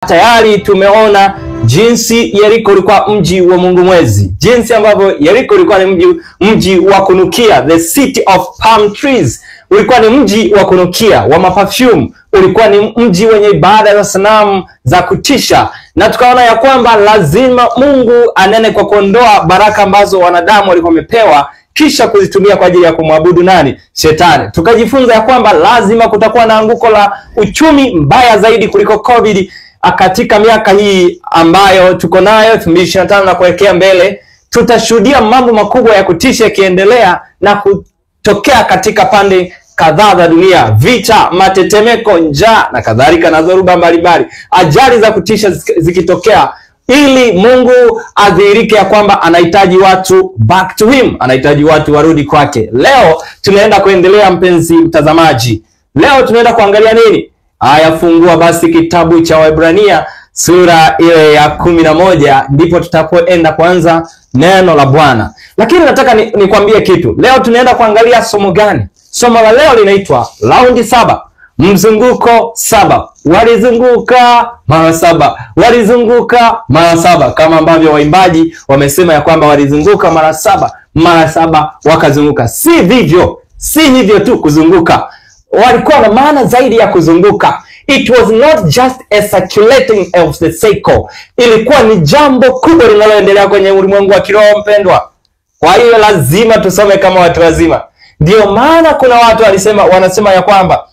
Tayari tumeona jinsi Yeriko ulikuwa mji wa Mungu mwezi, jinsi ambavyo Yeriko ulikuwa ni mji wa kunukia, the city of palm trees. Ulikuwa ni mji wa kunukia wa maperfume, ulikuwa ni mji wenye ibada za sanamu za kutisha, na tukaona ya kwamba lazima Mungu anene kwa kuondoa baraka ambazo wanadamu walikuwa wamepewa kisha kuzitumia kwa ajili ya kumwabudu nani? Shetani. Tukajifunza ya kwamba lazima kutakuwa na anguko la uchumi mbaya zaidi kuliko COVID katika miaka hii ambayo tuko nayo 2025 na kuelekea mbele. Tutashuhudia mambo makubwa ya kutisha yakiendelea na kutokea katika pande kadhaa za dunia: vita, matetemeko, njaa na kadhalika, na dhoruba mbalimbali, ajali za kutisha zikitokea, ili Mungu adhihirike ya kwamba anahitaji watu back to him, anahitaji watu warudi kwake. Leo tunaenda kuendelea, mpenzi mtazamaji. Leo tunaenda kuangalia nini? Aya, fungua basi kitabu cha Waebrania sura ile ya 11, ndipo tutapoenda kuanza neno la Bwana. Lakini nataka nikwambie kitu. Leo tunaenda kuangalia somo gani? Somo la leo linaitwa raundi 7, mzunguko 7. Walizunguka mara 7, walizunguka mara 7, kama ambavyo waimbaji wamesema ya kwamba walizunguka mara 7, mara 7 wakazunguka. Si vivyo, si hivyo tu kuzunguka. Walikuwa na maana zaidi ya kuzunguka. It was not just a circulating of the cycle. Ilikuwa ni jambo kubwa linaloendelea kwenye ulimwengu wa kiroho, mpendwa. Kwa hiyo lazima tusome kama watu wazima. Ndio maana kuna watu wanasema ya kwamba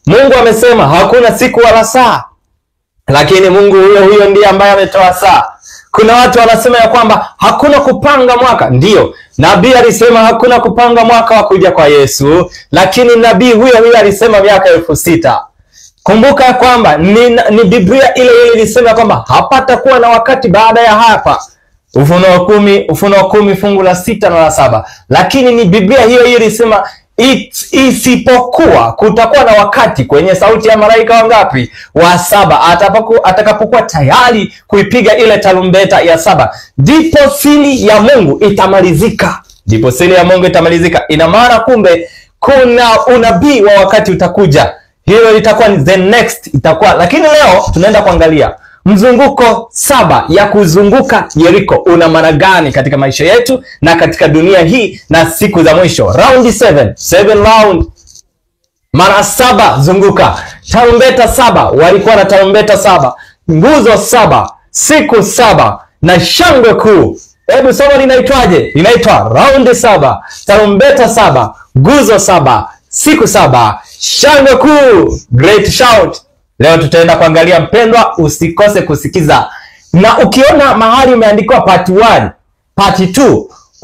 Mungu amesema hakuna siku wala saa, lakini Mungu huyo huyo ndiye ambaye ametoa saa. Kuna watu wanasema ya kwamba hakuna kupanga mwaka. Ndiyo, nabii alisema hakuna kupanga mwaka wa kuja kwa Yesu, lakini nabii huyo huyo alisema miaka 6000. Kumbuka ya kwamba ni Biblia ile ile ilisema kwamba hapatakuwa na wakati baada ya hapa. Ufunuo 10 fungu la 6 na la 7. Lakini ni Biblia hiyo hiyo ilisema isipokuwa kutakuwa na wakati kwenye sauti ya malaika wangapi? Wa 7, atakapokuwa tayari kuipiga ile tarumbeta ya 7, ndipo siri ya Mungu itamalizika. Ndipo siri ya Mungu itamalizika. Ina maana kumbe kuna unabii wa wakati utakuja. Hilo litakuwa ni the next itakuwa. Lakini leo tunaenda kuangalia mzunguko 7 ya kuzunguka Yeriko una maana gani katika maisha yetu na katika dunia hii na siku za mwisho. Round 7, 7 round, mara 7 zunguka, tarumbeta 7, walikuwa na tarumbeta 7, nguzo 7, siku 7 na shangwe kuu. Hebu somo linaitwaje? Linaitwa round 7, tarumbeta 7, nguzo 7, siku 7, shangwe kuu, great shout. Leo tutaenda kuangalia, mpendwa, usikose kusikiza. Na ukiona mahali umeandikwa part 1, part 2,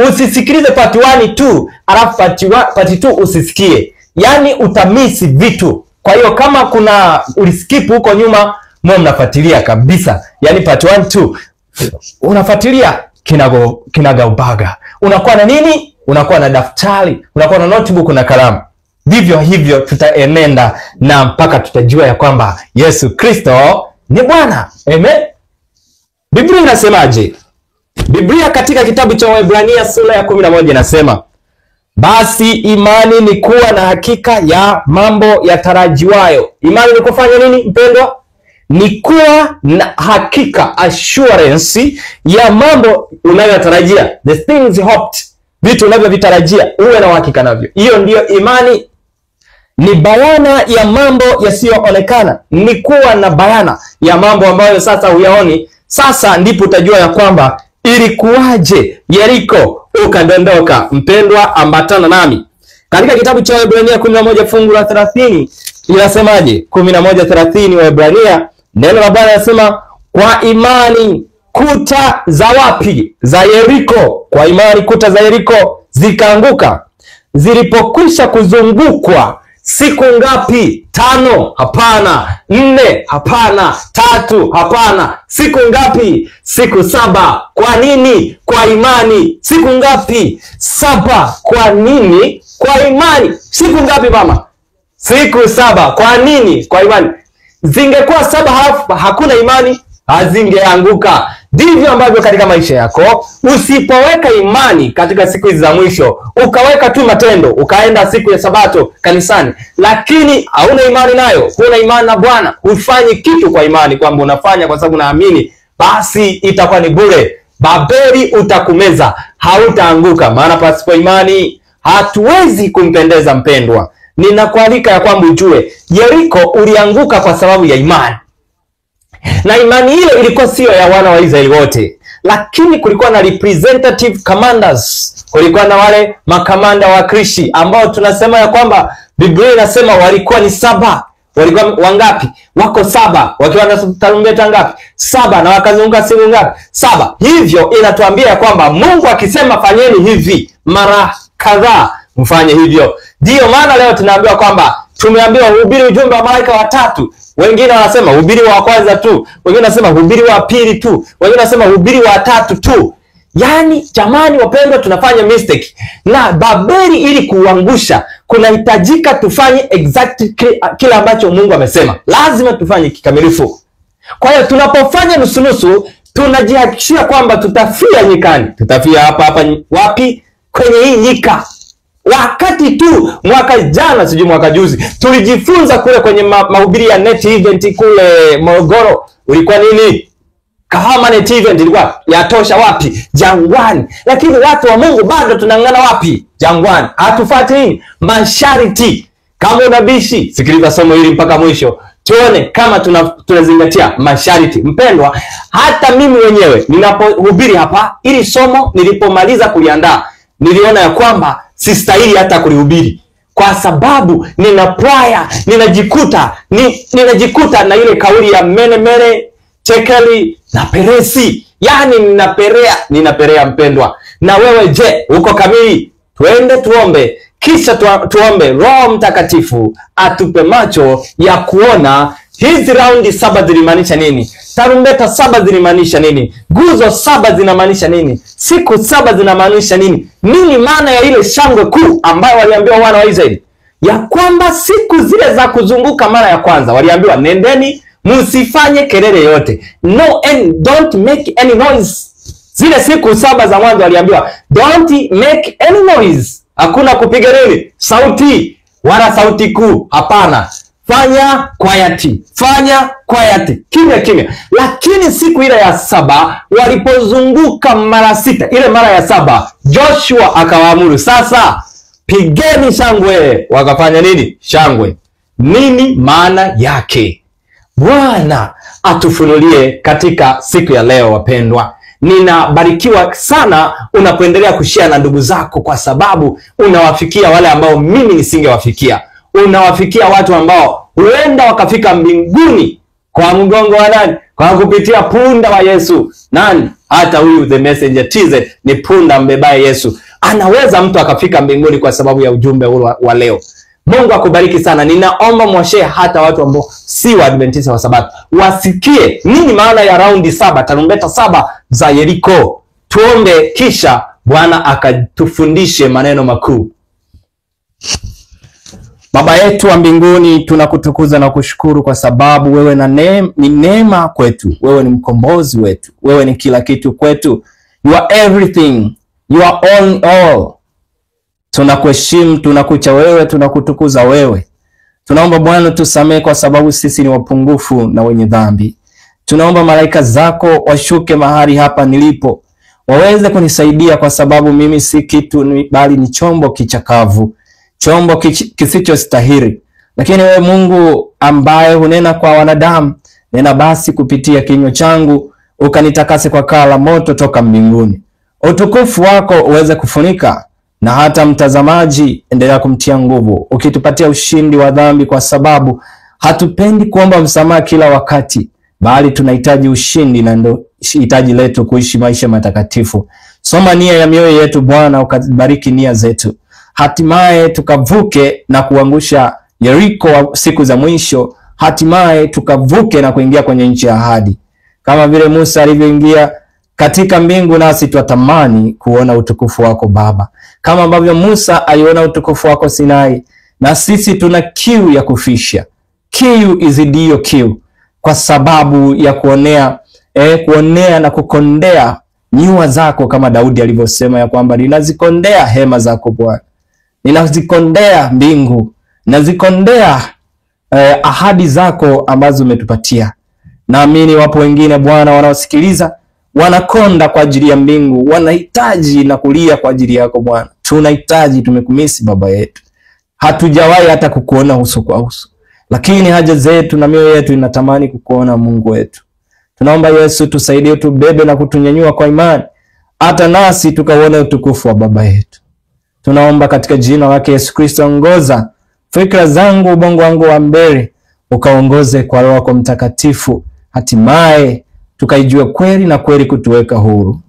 usisikilize part 1 tu, alafu part 2 usisikie. Yaani utamisi vitu. Kwa hiyo kama kuna uliskip huko nyuma, mwe mnafuatilia kabisa. Yaani part 1, 2 unafuatilia kinagaubaga. Unakuwa na nini? Unakuwa na daftari, unakuwa na notebook na kalamu. Vivyo hivyo tutaenenda na mpaka tutajua ya kwamba Yesu Kristo ni Bwana. Amen. Biblia inasemaje? Biblia katika kitabu cha Waebrania sura ya 11 inasema, basi imani ni kuwa na hakika ya mambo yatarajiwayo. Imani ni kufanya nini, mpendwa? Ni kuwa na hakika, assurance ya mambo unayotarajia, the things hoped, vitu unavyovitarajia uwe na uhakika navyo. Hiyo ndiyo imani. Ni bayana ya mambo yasiyoonekana. Ni kuwa na bayana ya mambo ambayo sasa huyaoni. Sasa ndipo utajua ya kwamba ilikuwaje Yeriko ukadondoka. Mpendwa, ambatana nami katika kitabu cha Waebrania 11 fungu la 30 inasemaje? 11:30 Waebrania, neno la Bwana linasema kwa imani kuta za wapi? Za Yeriko. Kwa imani kuta za Yeriko zikaanguka zilipokwisha kuzungukwa siku ngapi? 5? Hapana. 4? Hapana. 3? Hapana. Siku ngapi? Siku 7. Kwa nini? Kwa imani. Siku ngapi? 7. Kwa nini? Kwa imani. Siku ngapi mama? Siku 7. Kwa nini? Kwa imani. Zingekuwa 7 halafu hakuna imani, hazingeanguka. Ndivyo ambavyo katika maisha yako usipoweka imani katika siku hizi za mwisho, ukaweka tu matendo, ukaenda siku ya Sabato kanisani, lakini hauna imani nayo, huna imani na Bwana, hufanyi kitu kwa imani kwamba unafanya kwa sababu unaamini, basi itakuwa ni bure. Babeli utakumeza, hautaanguka, maana pasipo imani hatuwezi kumpendeza. Mpendwa, ninakualika ya kwamba ujue Yeriko ulianguka kwa sababu ya imani. Na imani ile ilikuwa sio ya wana wa Israeli wote, lakini kulikuwa na representative commanders, kulikuwa na wale makamanda wa Krishi ambao tunasema ya kwamba Biblia inasema walikuwa ni 7. Walikuwa wangapi? Wako 7, wakiwa na tarumbeta ngapi? 7, na wakazunguka siku ngapi? 7. Hivyo inatuambia ya kwamba Mungu akisema fanyeni hivi mara kadhaa, mfanye hivyo. Ndiyo maana leo tunaambiwa kwamba tumeambiwa hubiri ujumbe wa malaika watatu. Wengine wanasema hubiri wa kwanza tu, wengine wanasema hubiri wa pili tu, wengine wanasema hubiri wa tatu tu. Yaani jamani wapendwa, tunafanya mistake. Na Babeli ili kuangusha kunahitajika tufanye exact kile ambacho Mungu amesema. Lazima tufanye kikamilifu. Kwa hiyo tunapofanya nusu-nusu, tunajihakikishia kwamba tutafia nyikani. Tutafia hapa hapa wapi? Kwenye hii nyika. Wakati tu mwaka jana, sijui mwaka juzi, tulijifunza kule kwenye mahubiri ya net event kule Morogoro. Ulikuwa nini? Kahama net event ilikuwa yatosha wapi? Jangwani. Lakini watu wa Mungu bado tunang'ana wapi? Jangwani. Hatufuati nini? Masharti. Kama unabishi, sikiliza somo hili mpaka mwisho. Tuone kama tunazingatia masharti. Mpendwa, hata mimi mwenyewe ninapohubiri hapa, ili somo nilipomaliza kuliandaa, niliona ya kwamba sistahili hata kulihubiri, kwa sababu nina ninajikuta na ile kauli ya mene mene, tekeli na peresi. Yani ninaperea mpendwa. Na wewe je, uko kamili? Twende tuombe, kisha tuombe Roho Mtakatifu atupe macho ya kuona hizi raundi 7 zilimaanisha nini, tarumbeta 7 zilimaanisha nini, nguzo 7 zinamaanisha nini, siku 7 zinamaanisha nini, nini maana ya ile shangwe kuu ambayo waliambiwa wana wa Israeli ya kwamba siku zile za kuzunguka mara ya kwanza waliambiwa nendeni msifanye kelele yote, no and don't make any noise. Zile siku 7 za mwanzo waliambiwa don't make any noise, hakuna kupiga nini sauti wala sauti kuu, hapana. Fanya quiet, fanya quiet, kimya kimya. Lakini siku ile ya 7 walipozunguka mara 6, ile mara ya 7 Joshua akawaamuru sasa pigeni shangwe. Wakafanya nini? Shangwe. Nini maana yake? Bwana atufunulie katika siku ya leo wapendwa. Ninabarikiwa sana unapoendelea kushare na ndugu zako, kwa sababu unawafikia wale ambao mimi nisingewafikia. Unawafikia watu ambao huenda wakafika mbinguni kwa mgongo wa nani? Kwa kupitia punda wa Yesu. Nani? Hata huyu The Messenger TZ ni punda mbebaye Yesu. Anaweza mtu akafika mbinguni kwa sababu ya ujumbe huu wa leo. Mungu akubariki sana. Ninaomba mwashare hata watu ambao si wa Adventista wa Sabato wasikie nini maana ya raundi 7, tarumbeta 7 za Yeriko. Tuombe kisha Bwana akatufundishe maneno makuu. Baba yetu wa mbinguni, tunakutukuza na kushukuru kwa sababu wewe na ni neema kwetu. Wewe ni mkombozi wetu. Wewe ni kila kitu kwetu. You are everything. You are all in all. Tunakuheshimu, tunakucha wewe, tunakutukuza wewe. Tunaomba Bwana tusamehe kwa sababu sisi ni wapungufu na wenye dhambi. Tunaomba malaika zako washuke mahali hapa nilipo, waweze kunisaidia kwa sababu mimi si kitu bali ni chombo kichakavu, chombo kisichostahili. Lakini wewe Mungu ambaye hunena kwa wanadamu, nena basi kupitia kinywa changu, ukanitakase kwa kaa la moto toka mbinguni. Utukufu wako uweze kufunika na hata mtazamaji, endelea kumtia nguvu, ukitupatia ushindi wa dhambi, kwa sababu hatupendi kuomba msamaha kila wakati, bali tunahitaji ushindi na ndio hitaji letu kuishi maisha matakatifu. Soma nia ya mioyo yetu Bwana, ukabariki nia zetu, hatimaye tukavuke na kuangusha Yeriko siku za mwisho, hatimaye tukavuke na kuingia kwenye nchi ya ahadi. Kama vile Musa alivyoingia katika mbingu, nasi twatamani kuona utukufu wako Baba. Kama ambavyo Musa aliona utukufu wako Sinai, na sisi tuna kiu ya kufisha, kiu izidio kiu, kwa sababu ya kuonea kuonea na kukondea nyua zako, kama Daudi alivyosema ya kwamba ninazikondea hema zako Bwana, ninazikondea mbingu, ninazikondea ahadi zako ambazo umetupatia. Naamini wapo wengine Bwana wanaosikiliza wanakonda kwa ajili ya mbingu, wanahitaji na kulia kwa ajili yako Bwana. Tunahitaji, tumekumisi Baba yetu, hatujawahi hata kukuona uso kwa uso, lakini haja zetu na mioyo yetu inatamani kukuona Mungu wetu. Tunaomba Yesu tusaidie, tubebe na kutunyanyua kwa imani, hata nasi tukauone utukufu wa Baba yetu. Tunaomba katika jina lake Yesu Kristo, ongoza fikra zangu, ubongo wangu wa mbele ukaongoze kwa Roho yako Mtakatifu, hatimaye tukaijue kweli na kweli kutuweka huru.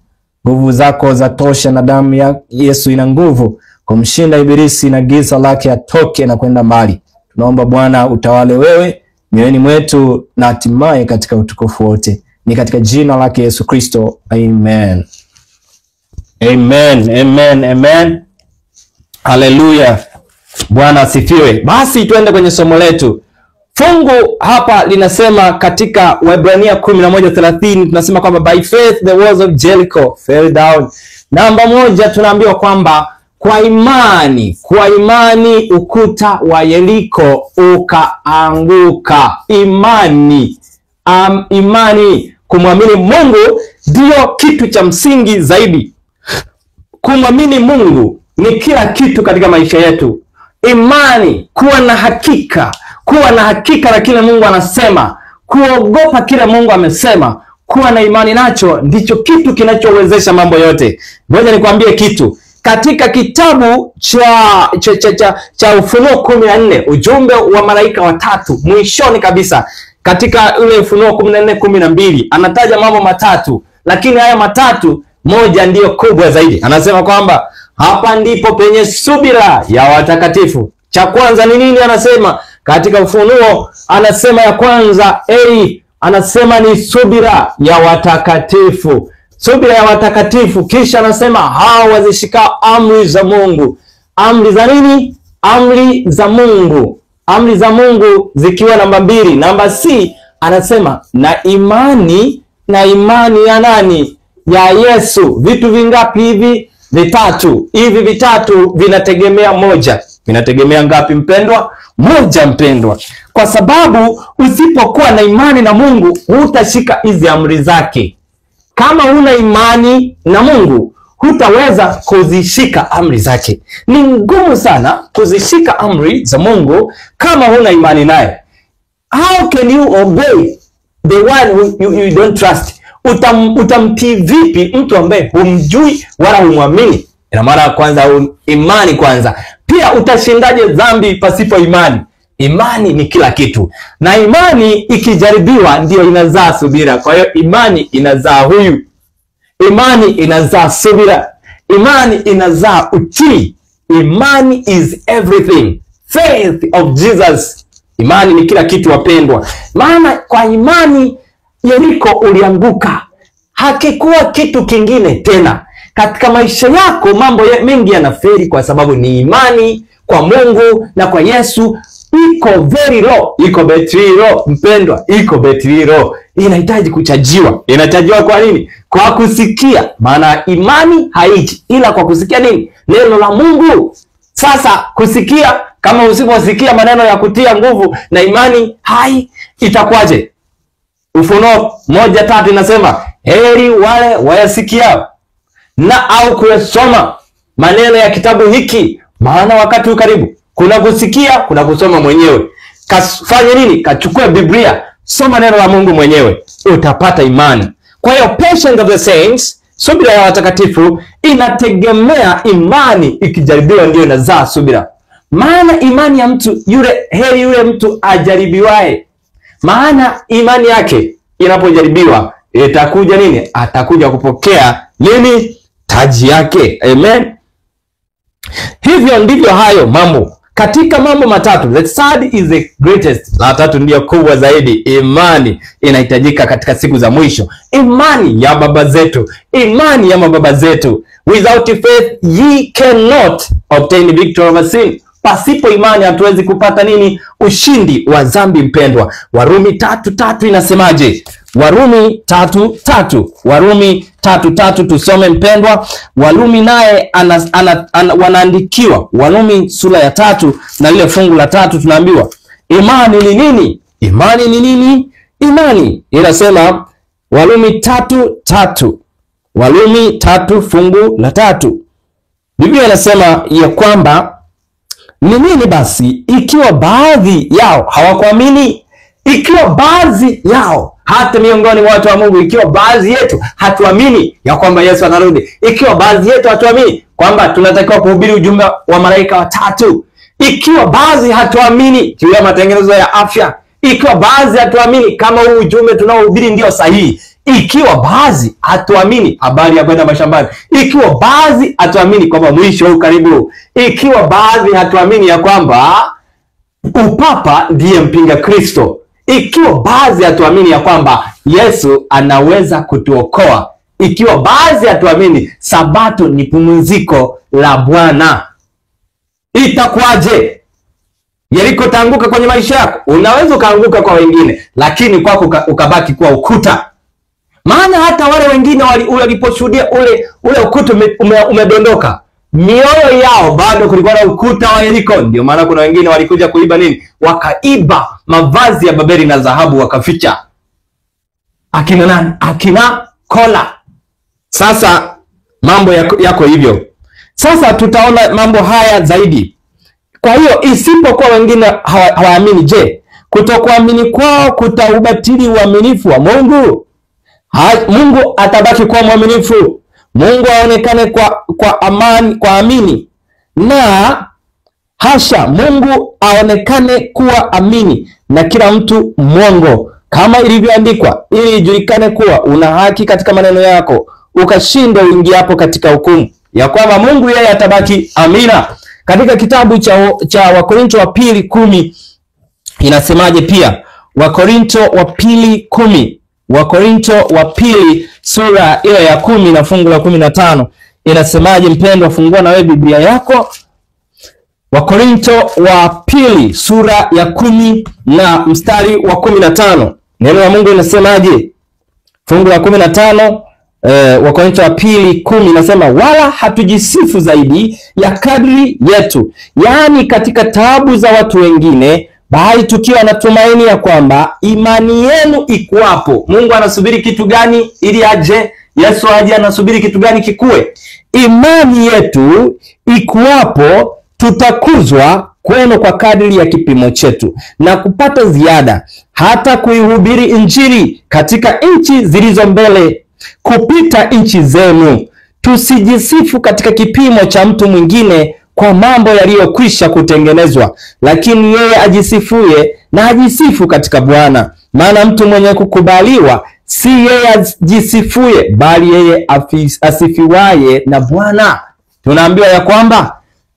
Nguvu zako za tosha na damu ya Yesu ina nguvu kumshinda ibilisi na giza lake atoke na kwenda mbali. Tunaomba Bwana utawale wewe mioyoni mwetu na hatimaye katika utukufu wote. Ni katika jina lake Yesu Kristo, amen. Amen, amen, amen. Haleluya. Bwana asifiwe. Basi tuende kwenye somo letu. Fungu hapa linasema katika Waebrania 11:30 tunasema kwamba by faith the walls of Jericho fell down. Namba moja tunaambiwa kwamba kwa imani ukuta wa Yeriko ukaanguka. Imani, imani, kumwamini Mungu ndio kitu cha msingi zaidi. Kumwamini Mungu ni kila kitu katika maisha yetu. Imani, kuwa na hakika, kuwa na hakika na kile Mungu anasema, kuogopa kile Mungu amesema, kuwa na imani nacho ndicho kitu kinachowezesha mambo yote. Ngoja nikwambie kitu. Katika kitabu cha Ufunuo 14, ujumbe wa malaika watatu, mwishoni kabisa katika ule Ufunuo 14:12 anataja mambo matatu, lakini haya matatu moja ndiyo kubwa zaidi. Anasema kwamba hapa ndipo penye subira ya watakatifu. Cha kwanza ni nini? Anasema katika Ufunuo, anasema ya kwanza anasema ni subira ya watakatifu. Subira ya watakatifu. Kisha anasema hao wazishika amri za Mungu. Amri za nini? Amri za Mungu. Amri za Mungu zikiwa namba 2. Namba C anasema na imani, na imani ya nani? Ya Yesu. Vitu vingapi hivi? Vitatu. Hivi vitatu vinategemea moja. Vinategemea ngapi mpendwa? Moja mpendwa. Kwa sababu usipokuwa na imani na Mungu hutashika hizi amri zake. Kama huna imani na Mungu hutaweza kuzishika amri zake. Ni ngumu sana kuzishika amri za Mungu kama huna imani naye. How can you obey the one who you don't trust? Utamtii vipi mtu ambaye humjui wala humwamini? Ina maana kwanza imani kwanza. Pia utashindaje dhambi pasipo imani? Imani ni kila kitu. Na imani ikijaribiwa ndiyo inazaa subira. Kwa hiyo imani inazaa huyu. Imani inazaa subira. Imani inazaa utii. Imani is everything. Faith of Jesus. Imani ni kila kitu wapendwa. Maana kwa imani Yeriko ulianguka. Hakikuwa kitu kingine tena. Katika maisha yako mambo mengi yanaferi kwa sababu ni imani kwa Mungu na kwa Yesu iko very low, iko battery low mpendwa, iko battery low. Inahitaji kuchajiwa. Inachajiwa kwa nini? Kwa kusikia. Maana imani haiji ila kwa kusikia nini? Neno la Mungu. Sasa kusikia, kama usiposikia maneno ya kutia nguvu na imani hai, itakuwaje? Ufunuo 1:3 inasema heri wale wayasikia na au kuyasoma maneno ya kitabu hiki, maana wakati ukaribu. Kuna kusikia, kuna kusoma mwenyewe. Kafanye nini? Kachukue Biblia, soma neno la Mungu mwenyewe, utapata imani. Kwa hiyo patience of the saints, subira ya watakatifu inategemea imani. Ikijaribiwa ndio inazaa subira. Maana imani ya mtu yule, heri yule mtu ajaribiwae. Maana imani yake inapojaribiwa itakuja nini? Atakuja kupokea nini? Taji yake. Amen. Hivyo ndivyo hayo mambo. Katika mambo matatu, the third is the greatest. La tatu ndiyo kubwa zaidi. Imani inahitajika katika siku za mwisho. Imani ya baba zetu, imani ya mababa zetu. Without faith ye cannot obtain victory over sin. Pasipo imani hatuwezi kupata nini? Ushindi wa dhambi mpendwa. Warumi 3:3 inasemaje? Warumi 3:3. Warumi 3:3 tusome mpendwa. Warumi naye wanaandikiwa. Warumi sura ya 3 na ile fungu la 3 tunaambiwa imani ni nini? Imani ni nini? Imani inasema Warumi 3:3. Warumi 3 fungu la 3. Biblia inasema ya kwamba ni nini basi ikiwa baadhi yao hawakuamini? Ikiwa baadhi yao, hata miongoni mwa watu wa Mungu, ikiwa baadhi yetu hatuamini ya kwamba Yesu anarudi, ikiwa baadhi yetu hatuamini kwamba tunatakiwa kuhubiri ujumbe wa malaika watatu, ikiwa baadhi hatuamini juu ya matengenezo ya afya, ikiwa baadhi hatuamini kama huu ujumbe tunaohubiri ndio sahihi, ikiwa baadhi hatuamini habari ya kwenda mashambani, ikiwa baadhi hatuamini kwamba mwisho huu karibu, ikiwa baadhi hatuamini ya kwamba upapa ndiye mpinga Kristo, ikiwa baadhi hatuamini ya kwamba Yesu anaweza kutuokoa, ikiwa baadhi hatuamini Sabato ni pumziko la Bwana, itakuwaje? Yeriko taanguka kwenye maisha yako. Unaweza ukaanguka kwa wengine, lakini kwako ukabaki kuwa ukuta. Maana hata wale wengine waliposhuhudia ule ukuta umedondoka, mioyo yao bado kulikuwa na ukuta wa Yeriko. Ndio maana kuna wengine walikuja kuiba nini? Wakaiba mavazi ya Babeli na dhahabu wakaficha. Akina nani? Akina Kola. Sasa mambo yako hivyo. Sasa tutaona mambo haya zaidi. Kwa hiyo isipokuwa wengine hawaamini, je, kutokuamini kwao kutaubatili uaminifu wa Mungu? Mungu atabaki kuwa mwaminifu. Mungu aonekane kwa amani, kwa amini. Na hasha, Mungu aonekane kuwa amini na kila mtu mwongo, kama ilivyoandikwa, ili ijulikane kuwa una haki katika maneno yako, ukashindwa uingiapo katika hukumu. Ya kwamba Mungu yeye atabaki amina. Katika kitabu cha Wakorinto wa pili 10 inasemaje pia? Wakorinto wa pili 10. Wakorinto wa pili sura ile ya 10 na fungu la 15 inasemaje mpendwa? Fungua na wewe Biblia yako. Wakorinto wa pili sura ya 10 na mstari wa 15. Neno la Mungu inasemaje? Fungu la 15, Wakorinto wa pili 10 inasema, wala hatujisifu zaidi ya kadri yetu, yaani katika taabu za watu wengine, bali tukiwa na tumaini ya kwamba imani yenu ikuwapo. Mungu anasubiri kitu gani ili aje? Yesu aje, anasubiri kitu gani kikue? Imani yetu ikuwapo, tutakuzwa kwenu kwa kadri ya kipimo chetu na kupata ziada, hata kuihubiri Injili katika nchi zilizo mbele kupita nchi zenu. Tusijisifu katika kipimo cha mtu mwingine kwa mambo yaliyokwisha kutengenezwa, lakini yeye ajisifuye na ajisifu katika Bwana. Maana mtu mwenye kukubaliwa si yeye ajisifuye, bali yeye asifiwaye na Bwana. Tunaambiwa ya kwamba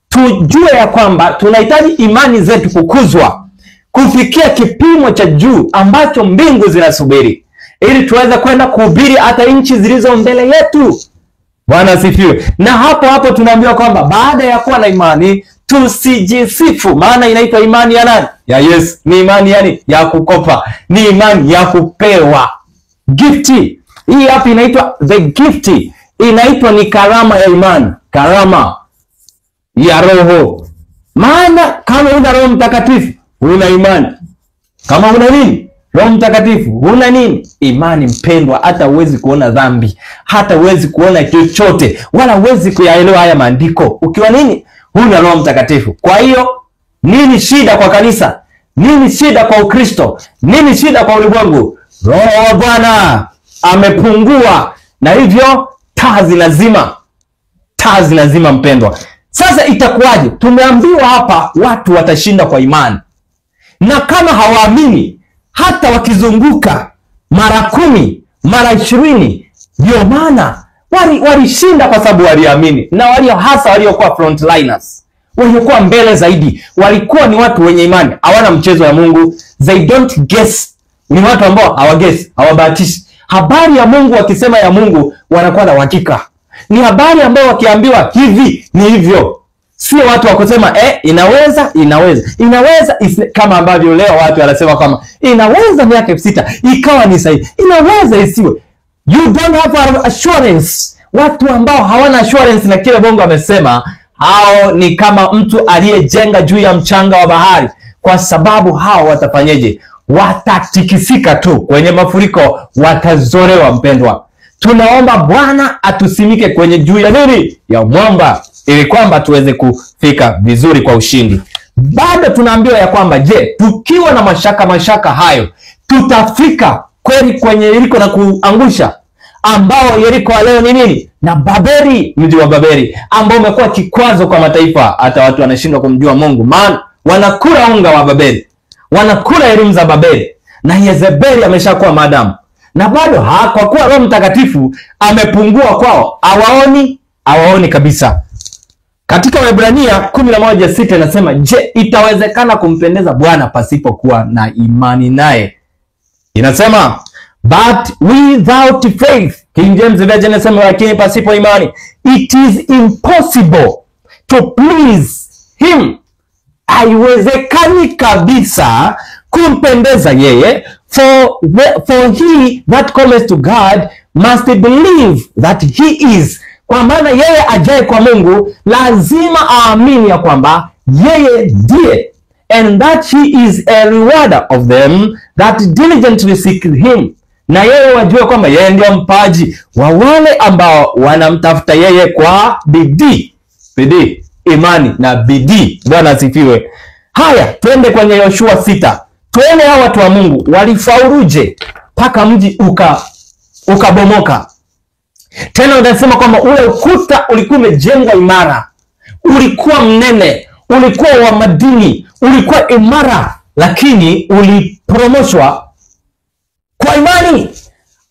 tujue ya kwamba tunahitaji imani zetu kukuzwa kufikia kipimo cha juu ambacho mbingu zinasubiri, ili tuweze kwenda kuhubiri hata nchi zilizo mbele yetu. Bwana asifiwe. Na hapo hapo tunaambiwa kwamba baada ya kuwa na imani tusijisifu. Maana inaitwa imani ya nani? Ya Yesu. Ni imani yani ya kukopa, ni imani ya kupewa. Gifti. Hii hapa inaitwa the gift. Inaitwa ni karama ya imani, karama ya Roho. Maana kama una Roho Mtakatifu huna imani. Kama una nini? Roho Mtakatifu huna nini? Imani mpendwa. Hata huwezi kuona dhambi, hata huwezi kuona chochote, wala huwezi kuyaelewa haya maandiko ukiwa nini? Huna Roho Mtakatifu. Kwa hiyo nini shida kwa kanisa? Nini shida kwa Ukristo? Nini shida kwa ulimwengu? Roho wa Bwana amepungua, na hivyo taa zinazima. Taa zinazima mpendwa. Sasa itakuwaje? Tumeambiwa hapa watu watashinda kwa imani, na kama hawaamini hata wakizunguka mara 10 mara 20, ndio maana walishinda kwa sababu waliamini. Na walio hasa waliokuwa frontliners, waliokuwa mbele zaidi, walikuwa ni watu wenye imani, hawana mchezo wa Mungu. They don't guess. Ni watu ambao hawaguess, hawabahatishi. Habari ya Mungu wakisema ya Mungu wanakuwa na uhakika. Ni habari ambayo wakiambiwa hivi ni hivyo. Sio watu wa kusema inaweza, inaweza, inaweza, kama ambavyo leo watu wanasema kwamba inaweza miaka 6000 ikawa ni sahihi, inaweza isiwe. You don't have assurance. Watu ambao hawana assurance na kile Mungu amesema, hao ni kama mtu aliyejenga juu ya mchanga wa bahari, kwa sababu hao watafanyeje? Watatikisika tu kwenye mafuriko, watazolewa. Mpendwa, tunaomba Bwana atusimike kwenye juu ya nini? Ya mwamba, ili kwamba tuweze kufika vizuri kwa ushindi. Bado tunaambiwa ya kwamba je, tukiwa na mashaka hayo, tutafika kweli kwenye Yeriko na kuangusha? Ambao Yeriko leo ni nini? Na Babeli, mji wa Babeli ambao umekuwa kikwazo kwa mataifa, hata watu wanashindwa kumjua Mungu, maana wanakula unga wa Babeli, wanakula elimu za Babeli, na Yezebeli ameshakuwa madamu, na bado kwa kuwa Roho Mtakatifu amepungua kwao, hawaoni kabisa. Katika Waebrania 11:6 inasema, je, itawezekana kumpendeza Bwana pasipokuwa na imani naye? Inasema, but without faith, King James Version inasema, lakini pasipo imani, it is impossible to please him. Haiwezekani kabisa kumpendeza yeye. For he that cometh to God must believe that he is. Kwa maana yeye ajaye kwa Mungu lazima aamini ya kwamba yeye ndiye, and that he is a rewarder of them that diligently seek him. Na yeye wajue kwamba yeye ndiye mpaji wa wale ambao wanamtafuta yeye kwa bidii. Bidii, imani na bidii. Bwana asifiwe. Haya, twende kwenye Yoshua 6. Tuone hawa watu wa Mungu walifauluje mpaka mji ukabomoka. Tena unasema kwamba ule ukuta ulikuwa umejengwa imara, ulikuwa mnene, ulikuwa wa madini, ulikuwa imara, lakini ulipromoshwa kwa imani.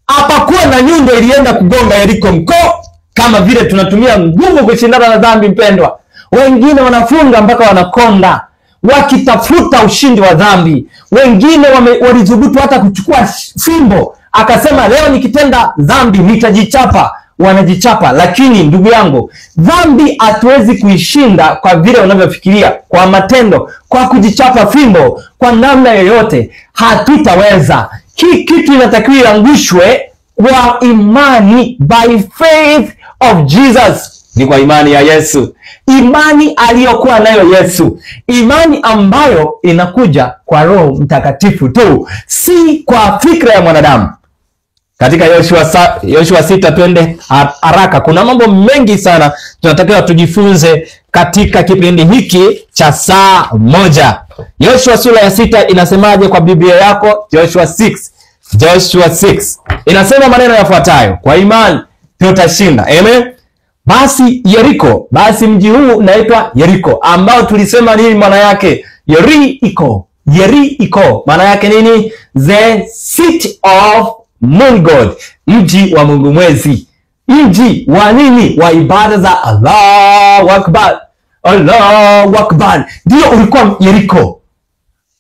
Hapakuwa na nyundo ilienda kugonga Yeriko mkoo, kama vile tunatumia nguvu kushindana na dhambi. Mpendwa, wengine wanafunga mpaka wanakonda wakitafuta ushindi wa dhambi. Wengine walithubutu hata kuchukua fimbo, akasema leo nikitenda dhambi nitajichapa. Wanajichapa. Lakini ndugu yangu, dhambi hatuwezi kuishinda kwa vile unavyofikiria, kwa matendo, kwa kujichapa fimbo, kwa namna yoyote hatutaweza. Hii kitu inatakiwa iangushwe kwa imani, by faith of Jesus. Ni kwa imani ya Yesu, imani aliyokuwa nayo Yesu, imani ambayo inakuja kwa Roho Mtakatifu tu, si kwa fikra ya mwanadamu. Katika Yoshua 6, twende haraka. Kuna mambo mengi sana tunatakiwa tujifunze katika kipindi hiki cha saa moja. Yoshua sura ya 6 inasemaje kwa Biblia yako? Joshua 6. Joshua 6 inasema maneno yafuatayo: kwa imani tutashinda. Amen. Basi Yeriko, basi mji huu unaitwa Yeriko, ambao tulisema nini maana yake? Yeriko. Yeriko maana yake nini? The city of Moon God, mji wa Mungu mwezi, mji wa nini? Wa ibada za Allahu Akbar, Allahu Akbar. Ndio ulikuwa Yeriko.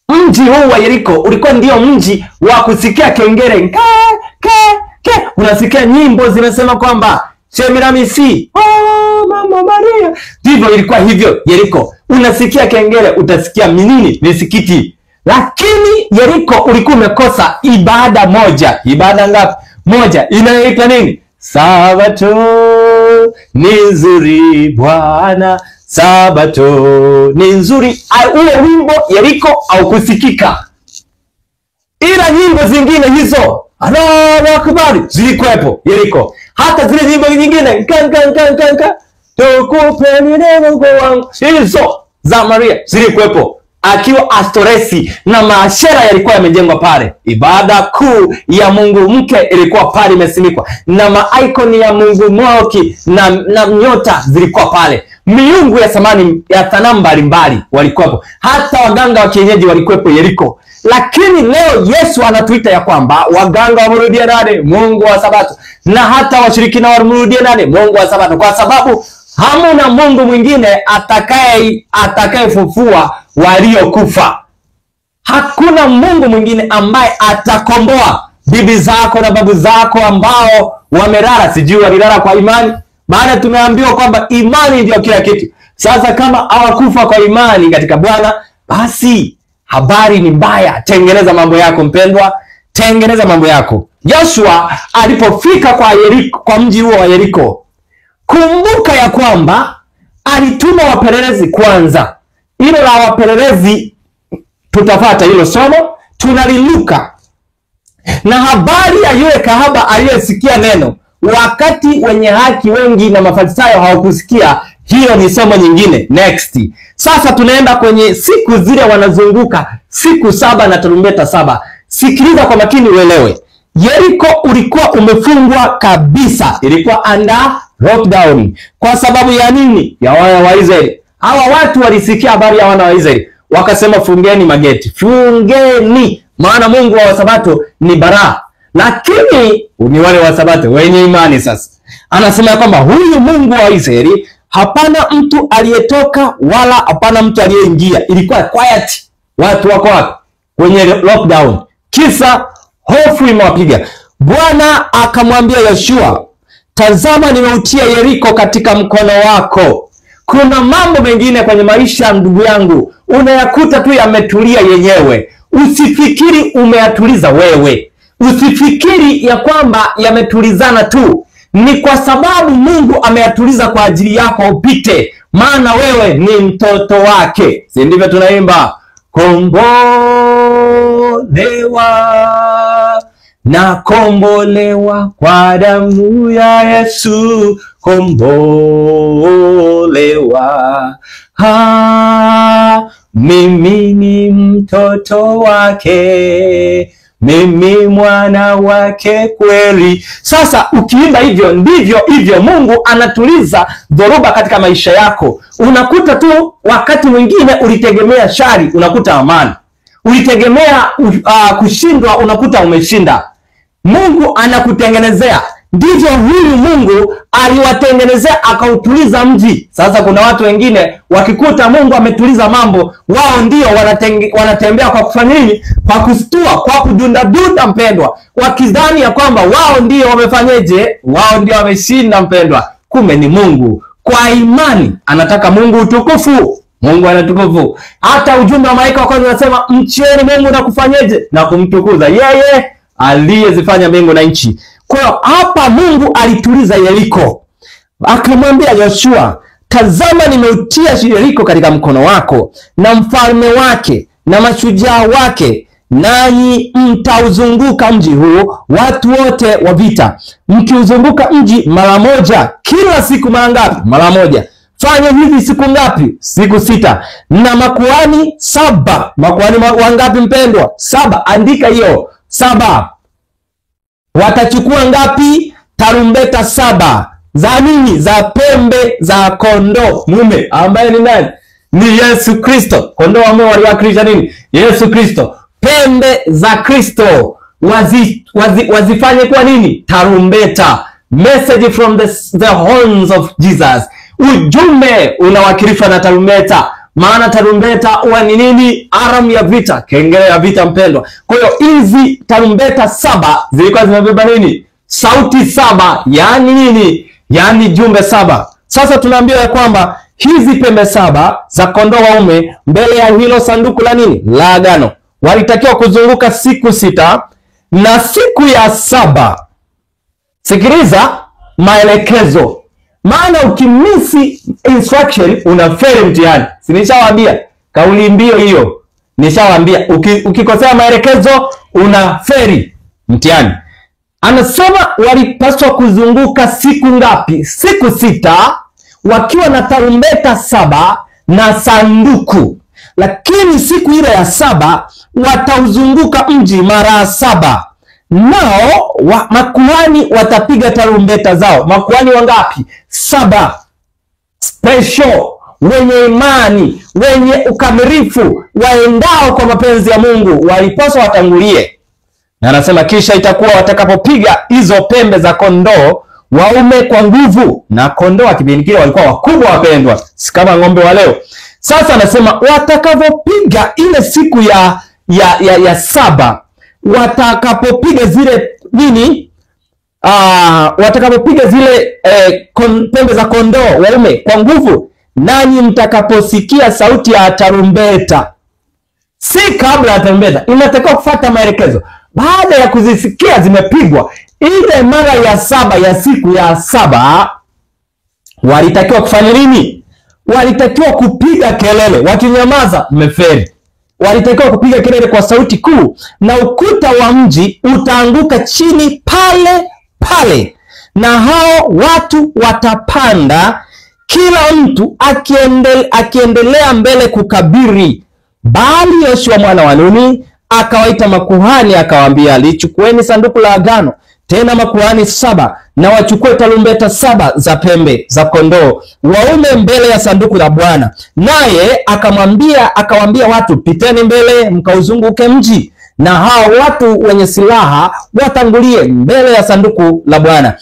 Mji huu wa Yeriko ulikuwa ndio mji wa kusikia kengele ke ke ke, unasikia nyimbo zinasema kwamba Shemiramisi, oh mama Maria. Ndivyo ilikuwa hivyo Yeriko. Unasikia kengele, utasikia minini, misikiti. Lakini Yeriko ulikuwa umekosa ibada moja. Ibada ngapi? Moja. Inayoitwa nini? Sabato ni nzuri Bwana, Sabato ni nzuri. Ule wimbo Yeriko haukusikika, ila nyimbo zingine hizo Allahu Akbar zilikuwepo Yeriko. Hata zile nyimbo nyingine kan kan kan kan kan, tukupeni Mungu wangu, hizo za Maria zilikuwepo, akiwa Astoresi na maashera yalikuwa yamejengwa pale. Ibada kuu ya Mungu mke ilikuwa pale imesimikwa, na maikoni ya Mungu Moki na nyota zilikuwa pale. Miungu ya samani ya sanamu mbalimbali walikuwepo, hata waganga wa kienyeji walikuwepo Yeriko. Lakini leo Yesu anatuita ya kwamba waganga wamrudie nani? Mungu wa Sabato. Na hata washirikina wamrudie nani? Mungu wa Sabato, kwa sababu hamuna Mungu mwingine atakayefufua waliokufa. Hakuna Mungu mwingine ambaye atakomboa bibi zako na babu zako ambao wamelala, sijui walilala kwa imani. Maana tumeambiwa kwamba imani ndio kila kitu. Sasa kama hawakufa kwa imani katika Bwana, basi habari ni mbaya. Tengeneza mambo yako mpendwa, tengeneza mambo yako. Joshua alipofika kwa Yeriko, kwa mji huo wa Yeriko, kumbuka ya kwamba alituma wapelelezi kwanza. Hilo la wapelelezi tutafata hilo somo, tunaliluka. Na habari ya yule kahaba aliyesikia neno wakati wenye haki wengi na Mafarisayo hawakusikia, hiyo ni somo nyingine. Next. Sasa tunaenda kwenye siku zile wanazunguka siku 7 na tarumbeta 7. Sikiliza kwa makini uelewe. Yeriko ulikuwa umefungwa kabisa, ilikuwa under lockdown. Kwa sababu ya nini? Ya wana wa Israeli. Hawa watu walisikia habari ya wana wa Israeli, wakasema fungeni mageti, fungeni, maana Mungu wa Sabato ni baraa. Lakini ni wale wa Sabato wenye imani. Sasa anasema kwamba huyu Mungu wa Israeli hapana mtu aliyetoka wala hapana mtu aliyeingia. Ilikuwa quiet. Watu wako wapi? Kwenye lockdown. Kisa hofu imewapiga. Bwana akamwambia Yoshua, tazama nimeutia Yeriko katika mkono wako. Kuna mambo mengine kwenye maisha ndugu yangu unayakuta tu yametulia yenyewe. Usifikiri umeyatuliza wewe. Usifikiri ya kwamba yametulizana tu. Ni kwa sababu Mungu ameyatuliza kwa ajili yako upite, maana wewe ni mtoto wake. Si ndivyo tunaimba? Kombolewa na kombolewa kwa damu ya Yesu, kombolewa. Ha, mimi ni mtoto wake, mimi mwana wake kweli. Sasa ukiimba hivyo, ndivyo hivyo Mungu anatuliza dhoruba katika maisha yako. Unakuta tu wakati mwingine ulitegemea shari, unakuta amani. Ulitegemea kushindwa, unakuta umeshinda. Mungu anakutengenezea. Ndivyo huyu Mungu aliwatengenezea akautuliza mji. Sasa kuna watu wengine wakikuta Mungu ametuliza mambo, wao ndio wanatembea kwa kufanya nini? Kwa kustua, kwa kudunda-dunda mpendwa, wakidhani ya kwamba wao ndio wamefanyeje? Wao ndio wameshinda mpendwa. Kumbe ni Mungu. Kwa imani anataka Mungu utukufu. Mungu anatukufu. Hata ujumbe wa malaika wa kwanza unasema mcheni Mungu na kufanyeje? Na kumtukuza yeye aliyezifanya mbingu na nchi. Kwa hiyo hapa Mungu alituliza Yeriko. Akamwambia Yoshua, tazama nimeutia Yeriko katika mkono wako na mfalme wake na mashujaa wake, nanyi mtauzunguka mji huu watu wote wa vita. Mkiuzunguka mji mara moja kila siku. Mara ngapi? Mara moja. Fanya hivi siku ngapi? Siku 6. Na makuhani 7. Makuhani wangapi mpendwa? 7. Andika hiyo 7. Watachukua ngapi? Tarumbeta 7. Za nini? Za pembe za kondoo mume, ambaye ni nani? Ni Yesu Kristo. Kondoo wa mume waliwakilisha nini? Yesu Kristo. Pembe za Kristo wazifanye kuwa nini? Tarumbeta. Message from the horns of Jesus. Ujumbe unawakilishwa na tarumbeta. Maana tarumbeta huwa ni nini? Alarm ya vita, kengele ya vita mpendwa. Kwa hiyo hizi tarumbeta 7 zilikuwa zimebeba nini? Sauti 7, yani nini? Yani jumbe 7. Sasa tunaambiwa ya kwamba hizi pembe 7 za kondoo waume mbele ya hilo sanduku la nini? La agano. Walitakiwa kuzunguka siku 6 na siku ya 7. Sikiliza maelekezo. Maana ukimisi instruction unafeli mtihani. Si nishawaambia kauli mbio hiyo. Nishawaambia ukikosea maelekezo unafeli mtihani. Anasema walipaswa kuzunguka siku ngapi? Siku 6 wakiwa na tarumbeta 7 na sanduku. Lakini siku ile ya 7 watauzunguka mji mara 7. Nao makuhani watapiga tarumbeta zao. Makuhani wangapi? 7. Special, wenye imani, wenye ukamilifu, waendao kwa mapenzi ya Mungu, walipaswa watangulie. Na anasema kisha itakuwa watakapopiga hizo pembe za kondoo waume kwa nguvu. Na kondoo kipindi kile walikuwa wakubwa wapendwa, si kama ng'ombe wa leo. Sasa anasema watakapopiga ile siku ya 7, watakapopiga zile nini? Watakapopiga zile pembe za kondoo waume kwa nguvu, nanyi mtakaposikia sauti ya tarumbeta. Si kabla ya tarumbeta, inatakiwa kufuata maelekezo. Baada ya kuzisikia zimepigwa ile mara ya saba ya siku ya saba, walitakiwa kufanya nini? Walitakiwa kupiga kelele. Wakinyamaza mmefeli. Walitakiwa kupiga kelele kwa sauti kuu, na ukuta wa mji utaanguka chini pale pale, na hao watu watapanda, kila mtu akiendelea mbele kukabiri. Bali Yoshua mwana wa Nuni akawaita makuhani akawaambia, lichukueni sanduku la agano, tena makuhani 7, na wachukue tarumbeta 7 za pembe za kondoo waume mbele ya sanduku la Bwana. Naye akawaambia watu, piteni mbele mkauzunguke mji, na hao watu wenye silaha watangulie mbele ya sanduku la Bwana.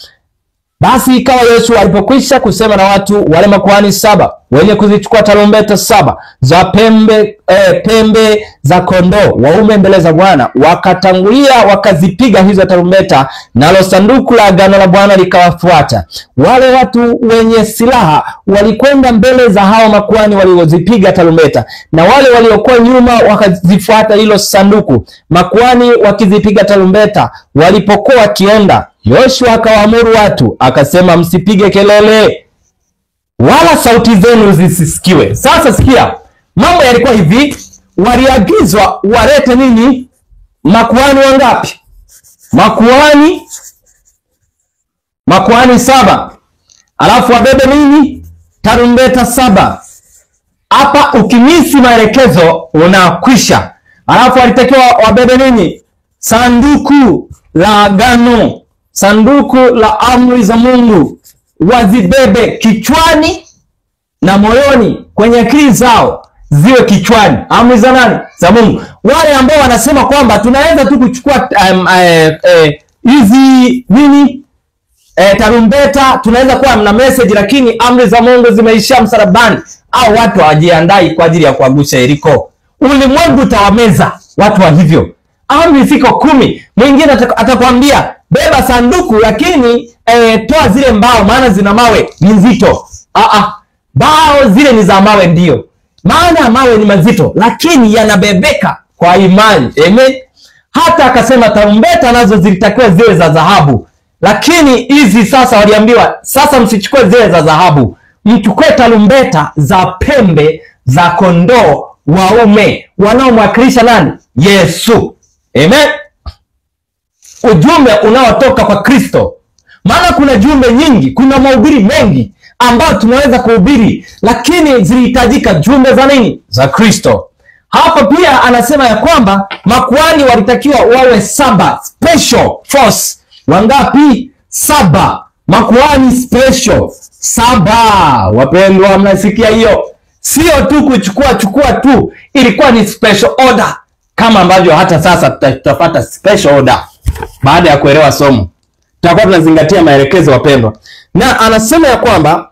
Basi ikawa Yoshua alipokwisha kusema na watu, wale makuhani 7 wenye kuzichukua tarumbeta 7 za pembe za kondoo waume mbele za Bwana, wakatangulia wakazipiga hizo tarumbeta, nalo sanduku la agano la Bwana likawafuata. Wale watu wenye silaha walikwenda mbele za hao makuhani waliozipiga tarumbeta, na wale waliokuwa nyuma wakazifuata hilo sanduku, makuhani wakizipiga tarumbeta. Walipokuwa wakienda, Yoshua akawaamuru watu akasema, msipige kelele wala sauti zenu zisisikiwe. Sasa sikia, mambo yalikuwa hivi. Waliagizwa walete nini? Makuhani wangapi? Makuhani 7. Alafu wabebe nini? Tarumbeta 7. Hapa ukimisi maelekezo unakwisha. Alafu walitakiwa wabebe nini? Sanduku la agano, sanduku la amri za Mungu, wazibebe kichwani na moyoni, kwenye akili zao ziwe kichwani. Amri za nani? Za Mungu. Wale ambao wanasema kwamba tunaweza tu kuchukua hizi nini tarumbeta, tunaweza kuwa na message, lakini amri za Mungu zimeisha msalabani, au watu hawajiandai kwa ajili ya kuangusha Yeriko. Ulimwengu utawameza watu wa hivyo. Amri ziko 10. Mwingine atakwambia beba sanduku, lakini toa zile mbao, maana zina mawe ni nzito. Bao zile ni za mawe, ndio maana mawe ni mazito, lakini yanabebeka kwa imani. Amen. Hata akasema tarumbeta nazo zilitakiwa ziwe za dhahabu, lakini hizi sasa waliambiwa, sasa msichukue zile za dhahabu, mchukue tarumbeta za pembe za kondoo waume wanaomwakilisha nani? Yesu. Amen. Ujumbe unaotoka kwa Kristo. Maana kuna jumbe nyingi, kuna mahubiri mengi ambayo tunaweza kuhubiri, lakini zilihitajika jumbe za nini? Za Kristo. Hapa pia anasema ya kwamba makuhani walitakiwa wawe 7, special force. Wangapi? 7. Makuhani special 7. Wapendwa, mnasikia hiyo? Sio tu kuchukua tu, ilikuwa ni special order, kama ambavyo hata sasa tutafuata special order. Baada ya kuelewa somo, tutakuwa tunazingatia maelekezo, wapendwa. Na anasema ya kwamba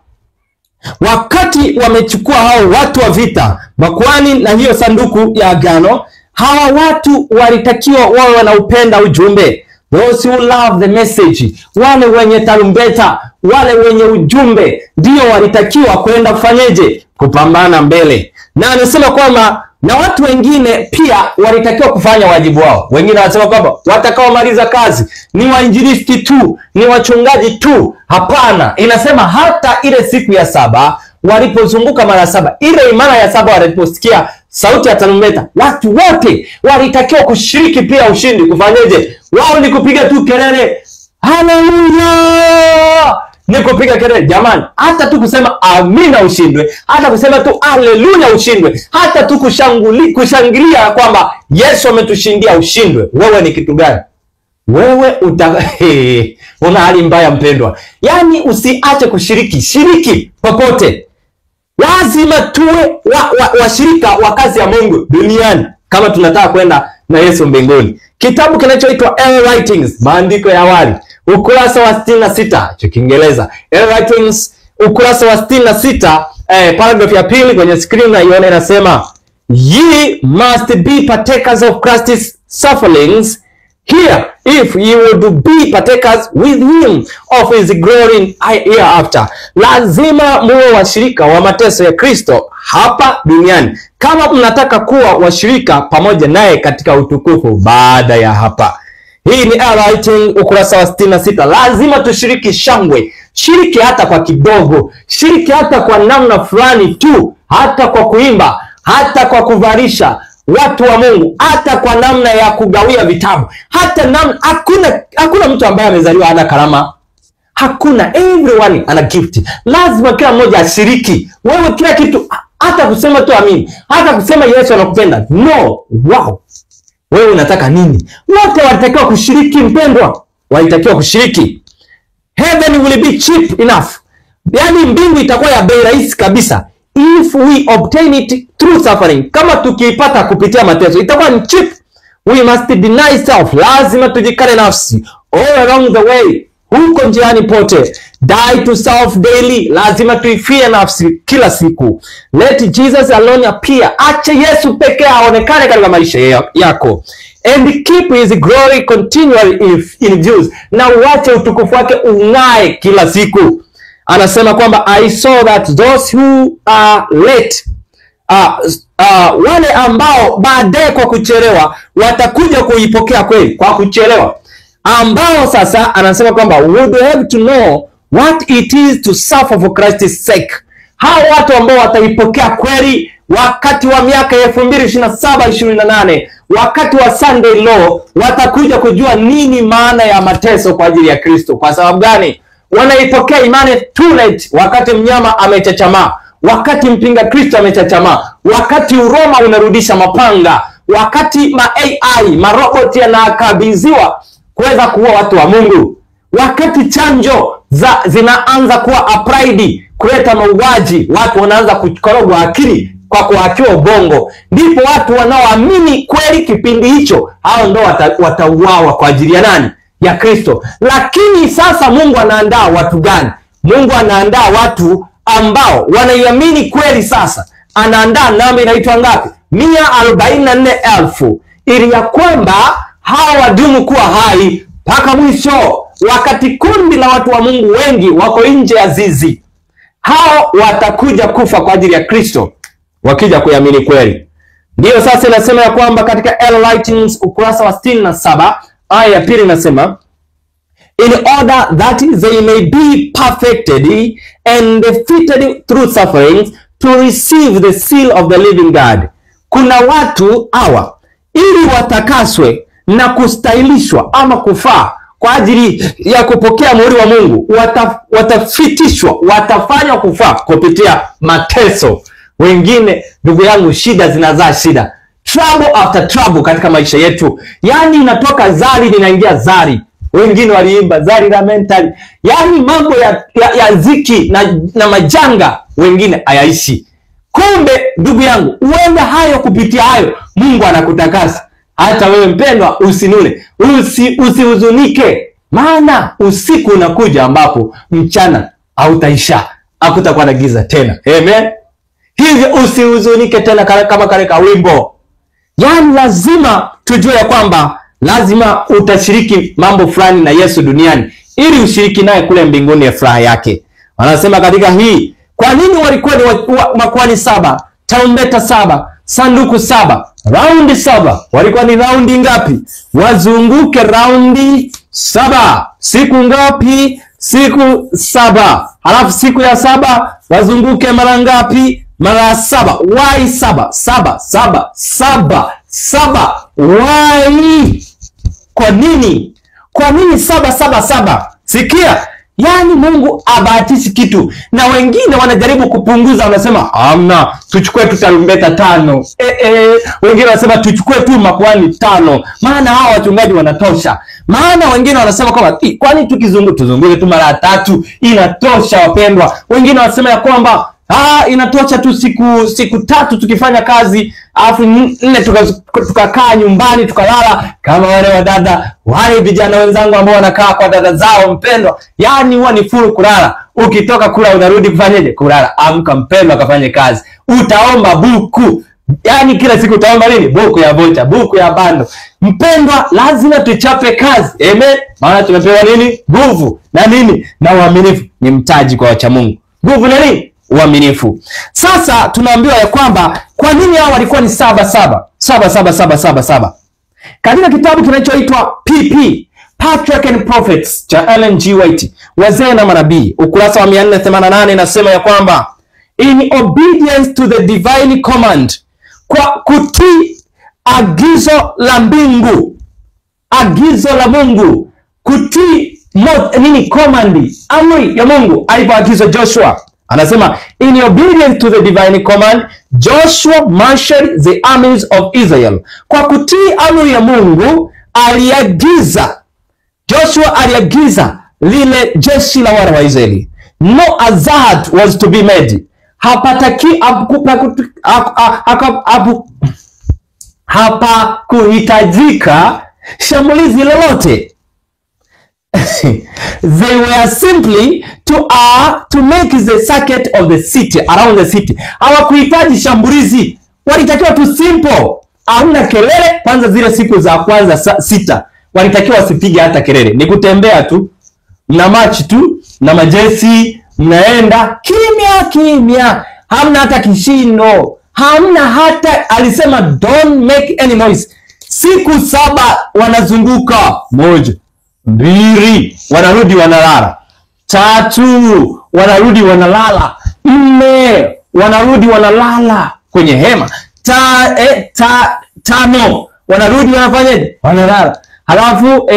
wakati wamechukua hao watu wa vita, makuhani na hiyo sanduku ya agano, hawa watu walitakiwa wawe wanaupenda ujumbe. Those who love the message, wale wenye tarumbeta, wale wenye ujumbe, ndio walitakiwa kwenda kufanyeje? Kupambana mbele. Na anasema kwamba na watu wengine pia walitakiwa kufanya wajibu wao. Wengine wanasema kwamba watakaomaliza kazi ni wainjilisti tu, ni wachungaji tu. Hapana, inasema hata ile siku ya 7 walipozunguka mara 7, ile mara ya 7 waliposikia sauti ya tarumbeta, watu wote walitakiwa kushiriki pia ushindi. Kufanyeje? Wao ni kupiga tu kelele, haleluya, ni kupiga kelele jamani. Hata tu kusema amina ushindwe, hata kusema tu haleluya ushindwe, hata tu kushangilia kwamba Yesu ametushindia ushindwe. Wewe ni kitu gani? Wewe una hali mbaya mpendwa. Yaani usiache kushiriki, shiriki popote. Lazima tuwe washirika wa kazi ya Mungu duniani kama tunataka kwenda na Yesu mbinguni. Kitabu kinachoitwa Early Writings, maandiko ya awali, ukurasa wa 66 cha Kiingereza. Early Writings ukurasa wa 66, paragraph ya pili kwenye screen na ione, inasema ye must be partakers of Christ's sufferings here if you would be partakers with him of his glory hereafter. Lazima muwe washirika wa mateso ya Kristo hapa duniani kama mnataka kuwa washirika pamoja naye katika utukufu baada ya hapa. Hii ni Writing ukurasa wa 66. Lazima tushiriki shangwe. Shiriki hata kwa kidogo, shiriki hata kwa namna fulani tu, hata kwa kuimba, hata kwa kuvarisha watu wa Mungu, hata kwa namna ya kugawia vitabu, hata namna. Hakuna mtu ambaye amezaliwa hana karama. Hakuna, everyone ana gift. Lazima kila mmoja ashiriki. Wewe kila kitu, hata kusema tu amini, hata kusema Yesu anakupenda. No, wow. Wewe unataka nini? Wote walitakiwa kushiriki mpendwa. Walitakiwa kushiriki. Heaven will be cheap enough. Yaani mbingu itakuwa ya bei rahisi kabisa. If we obtain it through suffering. Kama tukiipata kupitia mateso, itakuwa ni cheap. We must deny self. Lazima tujikane nafsi. All along the way. Huko njiani pote. Die to self daily. Lazima tuifie nafsi kila siku. Let Jesus alone appear. Acha Yesu pekee aonekane katika maisha yako. And keep his glory continually in views. Na uache utukufu wake ung'ae kila siku. Anasema kwamba I saw that those who are late, wale ambao baadaye kwa kuchelewa watakuja kuipokea kweli kwa kuchelewa, ambao sasa anasema kwamba would have to know what it is to suffer for Christ's sake. Hao watu ambao wataipokea kweli wakati wa miaka 2027 28, wakati wa Sunday law, watakuja kujua nini maana ya mateso kwa ajili ya Kristo. Kwa sababu gani? Wanaipokea imani too late, wakati mnyama amechachamaa, wakati mpinga Kristo amechachamaa, wakati Uroma unarudisha mapanga, wakati ma AI, ma robot yanakabidhiwa kuweza kuua watu wa Mungu, wakati chanjo zinaanza kuwa applied kuleta mauaji, watu wanaanza kukorogwa akili kwa kuhakiwa ubongo, ndipo watu wanaoamini kweli kipindi hicho, hao ndo watauawa kwa ajili ya nani? Ya Kristo. Lakini sasa Mungu anaandaa watu gani? Mungu anaandaa watu ambao wanaiamini kweli. Sasa anaandaa namba inaitwa ngapi? 144,000, ili ya kwamba hawa wadumu kuwa hai mpaka mwisho. Wakati kundi la watu wa Mungu wengi wako nje ya zizi, hao watakuja kufa kwa ajili ya Kristo wakija kuiamini kweli. Ndiyo sasa inasema ya kwamba katika L Writings ukurasa wa 67 aya ya pili inasema, in order that they may be perfected and fitted through sufferings to receive the seal of the living God. Kuna watu hawa ili watakaswe na kustahilishwa ama kufaa kwa ajili ya kupokea muhuri wa Mungu, watafitishwa, watafanywa kufaa kupitia mateso. Wengine ndugu yangu, shida zinazaa shida, trouble after trouble katika maisha yetu. Yaani inatoka zari linaingia zari. Wengine waliimba zari la mentali, yaani mambo ya ziki na majanga wengine hayaishi. Kumbe ndugu yangu, uende hayo, kupitia hayo Mungu anakutakasa. Hata wewe mpendwa, usinune, usihuzunike, maana usiku unakuja ambapo mchana hautaisha, hakutakuwa na giza tena. Amen. Hivyo usihuzunike tena kama kale ka wimbo. Yaani lazima tujue ya kwamba lazima utashiriki mambo fulani na Yesu duniani ili ushiriki naye kule mbinguni ya furaha yake. Wanasema katika hii, kwa nini walikuwa ni makuhani 7, tarumbeta 7, sanduku 7, raundi 7? Walikuwa ni raundi ngapi? Wazunguke raundi 7. Siku ngapi? Siku 7. Halafu siku ya 7 wazunguke mara ngapi? Mara 7. Why 7? 7 7 7 7. Why? Kwa nini? Kwa nini 7 7 7? Sikia, yaani Mungu abahatishi kitu. Na wengine wanajaribu kupunguza, wanasema hamna, tuchukue tu tarumbeta 5. Wengine wanasema tuchukue tu makuhani 5, maana hawa wachungaji wanatosha. Maana wengine wanasema kwamba kwani tuzunguke tu mara 3 inatosha wapendwa. Wengine wanasema ya kwamba inatosha tu siku 3 tukifanya kazi, alafu 4 tukakaa nyumbani tukalala kama wale wadada, wale vijana wenzangu ambao wanakaa kwa dada zao mpendwa. Yaani huwa ni furu kulala. Ukitoka kula unarudi kufanyeje? Kulala. Amka mpendwa, kafanye kazi. Utaomba buku. Yaani kila siku utaomba nini? Buku ya vocha, buku ya bando. Mpendwa, lazima tuchape kazi. Amen. Maana tumepewa nini? Nguvu na nini? Na uaminifu. Ni mtaji kwa wacha Mungu. Nguvu na nini? Uaminifu. Sasa tunaambiwa ya kwamba kwa nini hao walikuwa ni 7 7 7 7 7 7 7. Katika kitabu kinachoitwa PP, Patriarch and Prophets cha Ellen G. White, wazee na manabii, ukurasa wa 488 inasema ya kwamba in obedience to the divine command, kwa kutii agizo la mbingu, agizo la Mungu, kutii nini? Command, amri ya Mungu alipoagizwa Joshua. Anasema in obedience to the divine command, Joshua marshaled the armies of Israel. Kwa kutii amri ya Mungu aliagiza, Joshua aliagiza lile jeshi la wana wa Israeli. No hazard was to be made. Hapa kuhitajika shambulizi lolote. They were simply to make the circuit of the city, around the city. Hawakuhitaji shambulizi, walitakiwa tu simple, hamna kelele. Kwanza zile siku za kwanza 6 walitakiwa wasipige hata kelele, ni kutembea tu na march tu na majeshi, mnaenda kimya kimya, hamna hata kishindo, hamna hata, alisema don't make any noise. Siku 7 wanazunguka, 1 2 wanarudi wanalala, 3 wanarudi wanalala, 4 wanarudi wanalala kwenye hema, 5 wanarudi wanafanyaje? Wanalala. Halafu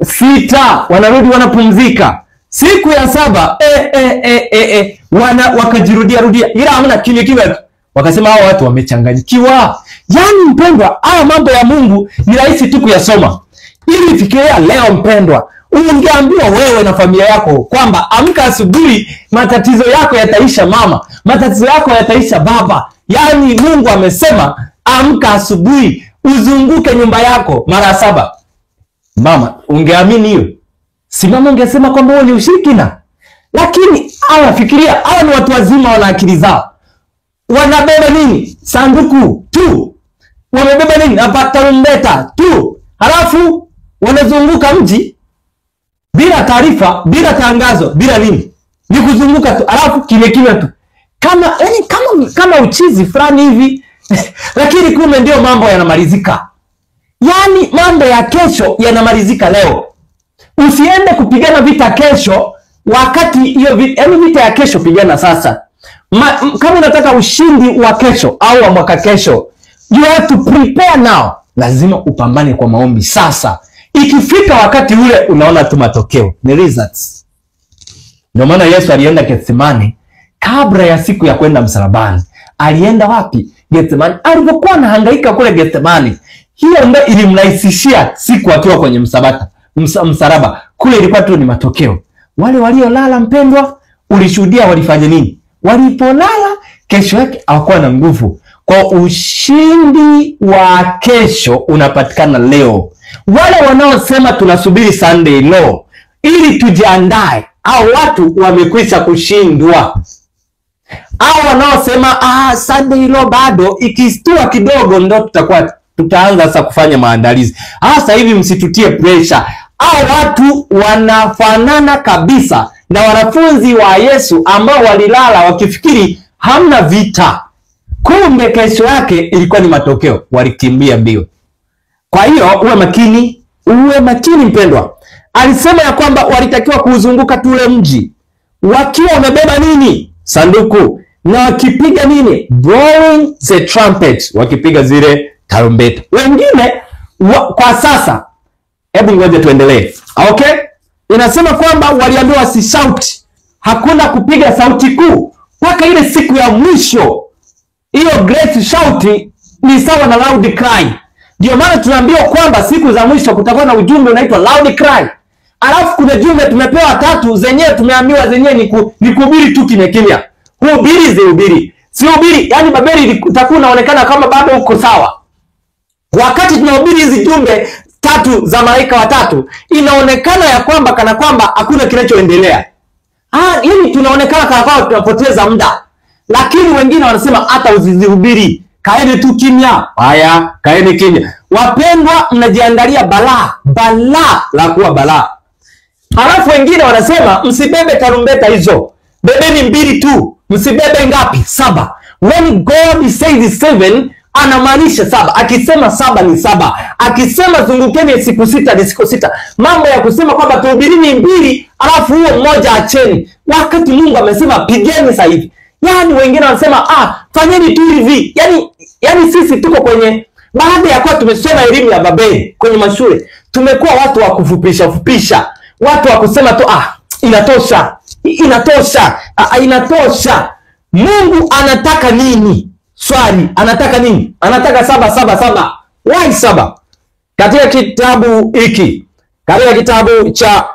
6 wanarudi wanapumzika. Siku ya 7 wakajirudia rudia, ila hamna kimya kimya. Wakasema hao watu wamechanganyikiwa. Yaani mpendwa, haya mambo ya Mungu ni rahisi tu kuyasoma. Ili fikiria leo mpendwa, ungeambiwa wewe na familia yako kwamba amka asubuhi, matatizo yako yataisha mama, matatizo yako yataisha baba. Yaani Mungu amesema amka asubuhi, uzunguke nyumba yako mara 7. Mama, ungeamini hiyo? Si mama ungesema kwamba wewe ni ushirikina. Lakini hawa fikiria, hawa ni watu wazima, wana akili zao. Wanabeba nini? Sanduku tu. Wamebeba nini? Tarumbeta tu. Halafu wanazunguka mji bila taarifa, bila tangazo, bila nini. Ni kuzunguka tu. Halafu kimya kimya tu. Kama yani kama uchizi fulani hivi. Lakini kumbe ndio mambo yanamalizika. Yaani mambo ya kesho yanamalizika leo. Usiende kupigana vita kesho wakati hiyo vita, yaani vita ya kesho pigana sasa. Kama unataka ushindi wa kesho au wa mwaka kesho, you have to prepare now. Lazima upambane kwa maombi sasa. Ikifika wakati ule unaona tu matokeo, ni results. Ndio maana Yesu alienda Gethsemane kabla ya siku ya kwenda msalabani. Alienda wapi? Gethsemane. Alipokuwa anahangaika kule Gethsemane, hiyo ndio ilimrahisishia siku akiwa kwenye msalaba. Kule ilikuwa tu ni matokeo. Wale waliolala mpendwa, ulishuhudia walifanya nini? Walipolala kesho yake hawakuwa na nguvu. Kwa ushindi wa kesho unapatikana leo. Wale wanaosema tunasubiri Sunday law ili tujiandae, au watu wamekwisha kushindwa. Au wanaosema Sunday law bado, ikistua kidogo ndo tutaanza sasa kufanya maandalizi. Sasa hivi msitutie pressure. Au watu wanafanana kabisa na wanafunzi wa Yesu ambao walilala wakifikiri hamna vita. Kumbe kesho yake ilikuwa ni matokeo, walikimbia mbio. Kwa hiyo uwe makini, uwe makini mpendwa. Alisema ya kwamba walitakiwa kuuzunguka tule mji wakiwa wamebeba nini? Sanduku. Na wakipiga nini? Blowing the trumpet, wakipiga zile tarumbeta. Wengine kwa sasa, hebu ngoja tuendelee. Okay? Inasema kwamba waliambiwa wasishout. Hakuna kupiga sauti kuu mpaka ile siku ya mwisho. Hiyo great shout ni sawa na loud cry. Ndio maana tunaambiwa kwamba siku za mwisho kutakuwa na ujumbe unaitwa loud cry. Alafu kuna jumbe tumepewa 3 zenyewe tumeambiwa zenyewe ni kuhubiri tu kimya kimya. Hubiri zihubiri. Si hubiri, yani Babeli utakuwa unaonekana kama bado uko sawa. Wakati tunahubiri hizi jumbe 3 za malaika watatu, inaonekana ya kwamba kana kwamba hakuna kinachoendelea. Yani tunaonekana kana kwamba tunapoteza muda. Lakini wengine wanasema hata usizihubiri. Kaeni tu kimya. Haya, kaeni kimya. Wapendwa, mnajiandalia balaa, balaa la kuwa balaa. Halafu wengine wanasema msibebe tarumbeta hizo, bebeni 2 tu, msibebe ngapi? 7. When God says 7, anamaanisha 7. Akisema 7 ni 7. Akisema zungukeni siku 6 ni siku 6. Mambo ya kusema kwamba tuhubirini 2 alafu huo mmoja acheni, wakati Mungu amesema pigeni sasa hivi. Yaani wengine wanasema fanyeni tu hivi. Yaani sisi tuko kwenye, baada ya kuwa tumesoma elimu ya Babeli kwenye mashule, tumekuwa watu wa kufupisha fupisha, watu wa kusema tu inatosha, inatosha, inatosha. Mungu anataka nini? Swali, anataka nini? Anataka 7 7 7. Why 7? Katika kitabu hiki, katika kitabu cha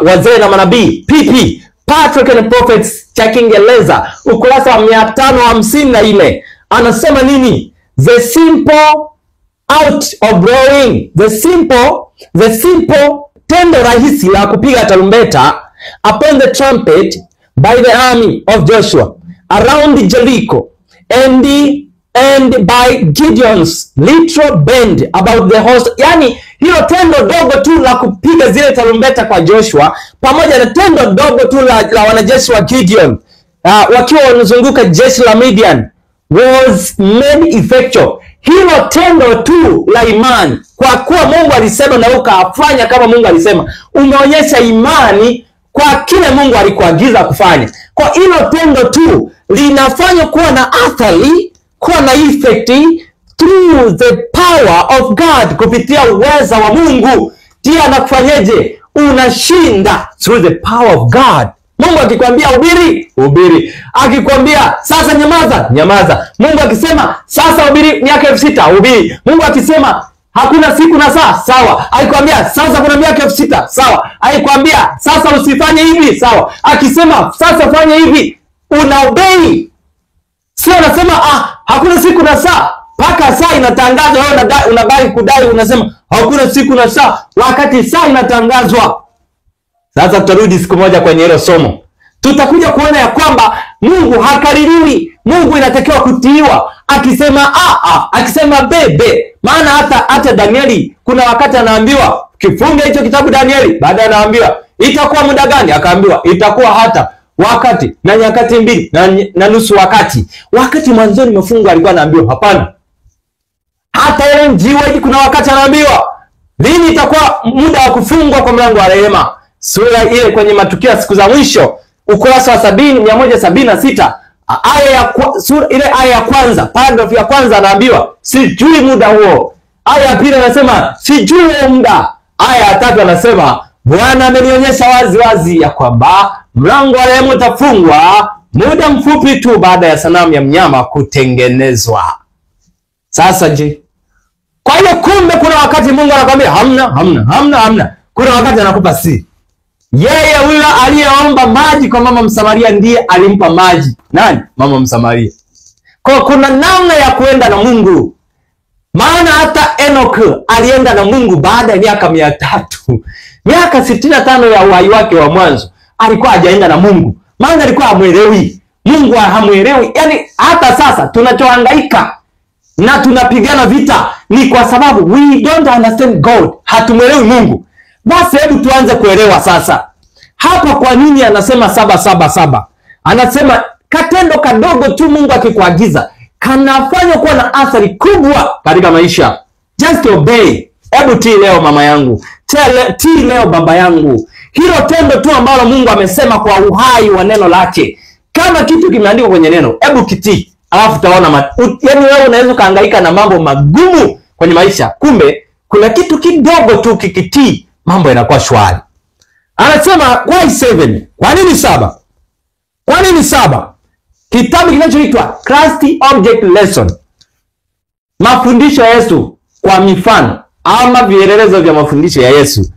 Wazee na Manabii, PP, Patriarchs and Prophets cha Kiingereza, ukurasa wa 554, anasema nini? The simple out of blowing, the simple tendo rahisi la kupiga tarumbeta upon the trumpet by the army of Joshua around Jericho and by Gideon's little band about the host. Yani hilo tendo dogo tu la kupiga zile tarumbeta kwa Joshua pamoja na tendo dogo tu la wanajeshi wa Gideon wakiwa wanazunguka jeshi la Midian was made effectual. Hilo tendo tu la imani, kwa kuwa Mungu alisema na ukafanya kama Mungu alisema, umeonyesha imani kwa kile Mungu alikuagiza kufanya. Kwa hilo tendo tu linafanya kuwa na athari, kuwa na effect through the power of God, kupitia uweza wa Mungu. Ndiye anakufanyeje? Unashinda through the power of God. Mungu akikwambia hubiri, hubiri. Akikwambia sasa nyamaza, nyamaza. Mungu akisema sasa hubiri miaka 6000, hubiri. Mungu akisema hakuna siku na saa, sawa. Akikwambia sasa kuna miaka 6000, sawa. Akikwambia sasa usifanye hivi, sawa. Akisema sasa fanye hivi, unaobey. Sio unasema hakuna siku na saa, paka saa inatangazwa wewe unabaki kudai, unasema hakuna siku na saa wakati saa inatangazwa. Sasa tutarudi siku moja kwenye hilo somo. Tutakuja kuona ya kwamba Mungu hakaririwi. Mungu inatakiwa kutiiwa. Akisema akisema b b. Maana hata Danieli kuna wakati anaambiwa kifunge hicho kitabu Danieli, baadaye anaambiwa itakuwa muda gani? Akaambiwa itakuwa hata wakati na nyakati 2 na nusu wakati. Wakati mwanzoni mfungo alikuwa anaambiwa hapana. Hata ile njiwa kuna wakati anaambiwa lini itakuwa muda wa kufungwa kwa mlango wa rehema. Sura ile kwenye matukio ya siku za mwisho, ukurasa wa 176, aya ya sura ile aya ya kwanza, paragraph ya kwanza anaambiwa sijui muda huo. Aya ya pili anasema sijui huo muda. Aya ya tatu anasema Bwana amenionyesha wazi wazi ya kwamba mlango wa rehema utafungwa muda mfupi tu baada ya sanamu ya mnyama kutengenezwa. Sasa je? Kwa hiyo kumbe kuna wakati Mungu anakuambia hamna, hamna, hamna, hamna. Kuna wakati anakupa si. Yeye huyo aliyeomba maji kwa mama Msamaria ndiye alimpa maji. Nani? Mama Msamaria. Kwa kuna namna ya kuenda na Mungu. Maana hata Enoch alienda na Mungu baada ya miaka 300. Miaka 65 ya uhai wake wa mwanzo alikuwa hajaenda na Mungu. Maana alikuwa hamuelewi. Mungu hamuelewi. Yaani hata sasa tunachohangaika na tunapigana vita ni kwa sababu we don't understand God. Hatumuelewi Mungu. Basi hebu tuanze kuelewa sasa. Hapa kwa nini anasema 7 7 7? Anasema katendo kadogo tu Mungu akikuagiza kanafanya kuwa na athari kubwa katika maisha. Just obey. Hebu tii leo mama yangu, tii leo baba yangu. Hilo tendo tu ambalo Mungu amesema kwa uhai wa neno lake. Kama kitu kimeandikwa kwenye neno, hebu kitii. Alafu utaona yaani wewe unaweza kuhangaika na mambo magumu kwenye maisha. Kumbe kuna kitu kidogo tu kikitii, mambo yanakuwa shwari. Anasema why 7? Kwa nini 7? Kwa nini 7? Kitabu kinachoitwa Christ Object Lesson, mafundisho ya Yesu kwa mifano ama vielelezo vya mafundisho ya Yesu.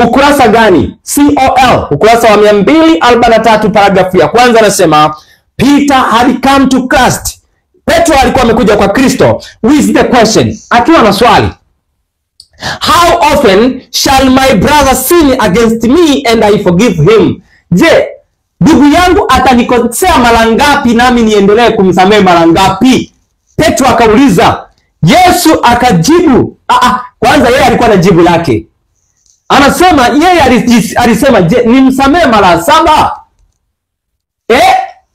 Ukurasa gani? COL, ukurasa wa 243, paragrafu ya kwanza anasema Peter had come to Christ. Petro alikuwa amekuja kwa Kristo with the question, akiwa na swali. How often shall my brother sin against me and I forgive him? Je, ndugu yangu atanikosea mara ngapi nami niendelee kumsamehe mara ngapi? Petro akauliza. Yesu akajibu. Kwanza yeye alikuwa na jibu lake. Anasema yeye alisema, je, nimsamehe mara 7?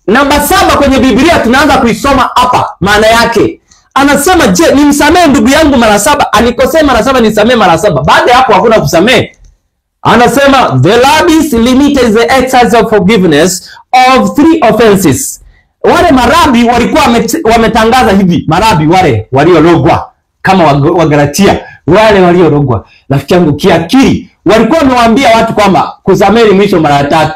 Namba 7 kwenye Biblia tunaanza kuisoma hapa maana yake. Anasema, je, nimsamehe ndugu yangu mara 7? Anikosee mara 7, nisamehe mara 7. Baada ya hapo hakuna kusamehe. Anasema the rabbis limited the exercise of forgiveness of 3 offenses. Wale marabi walikuwa wametangaza hivi, marabi wale waliorogwa kama Wagalatia, wale waliorogwa, rafiki yangu kiakili, walikuwa wamewaambia watu kwamba kusamehe mwisho mara 3.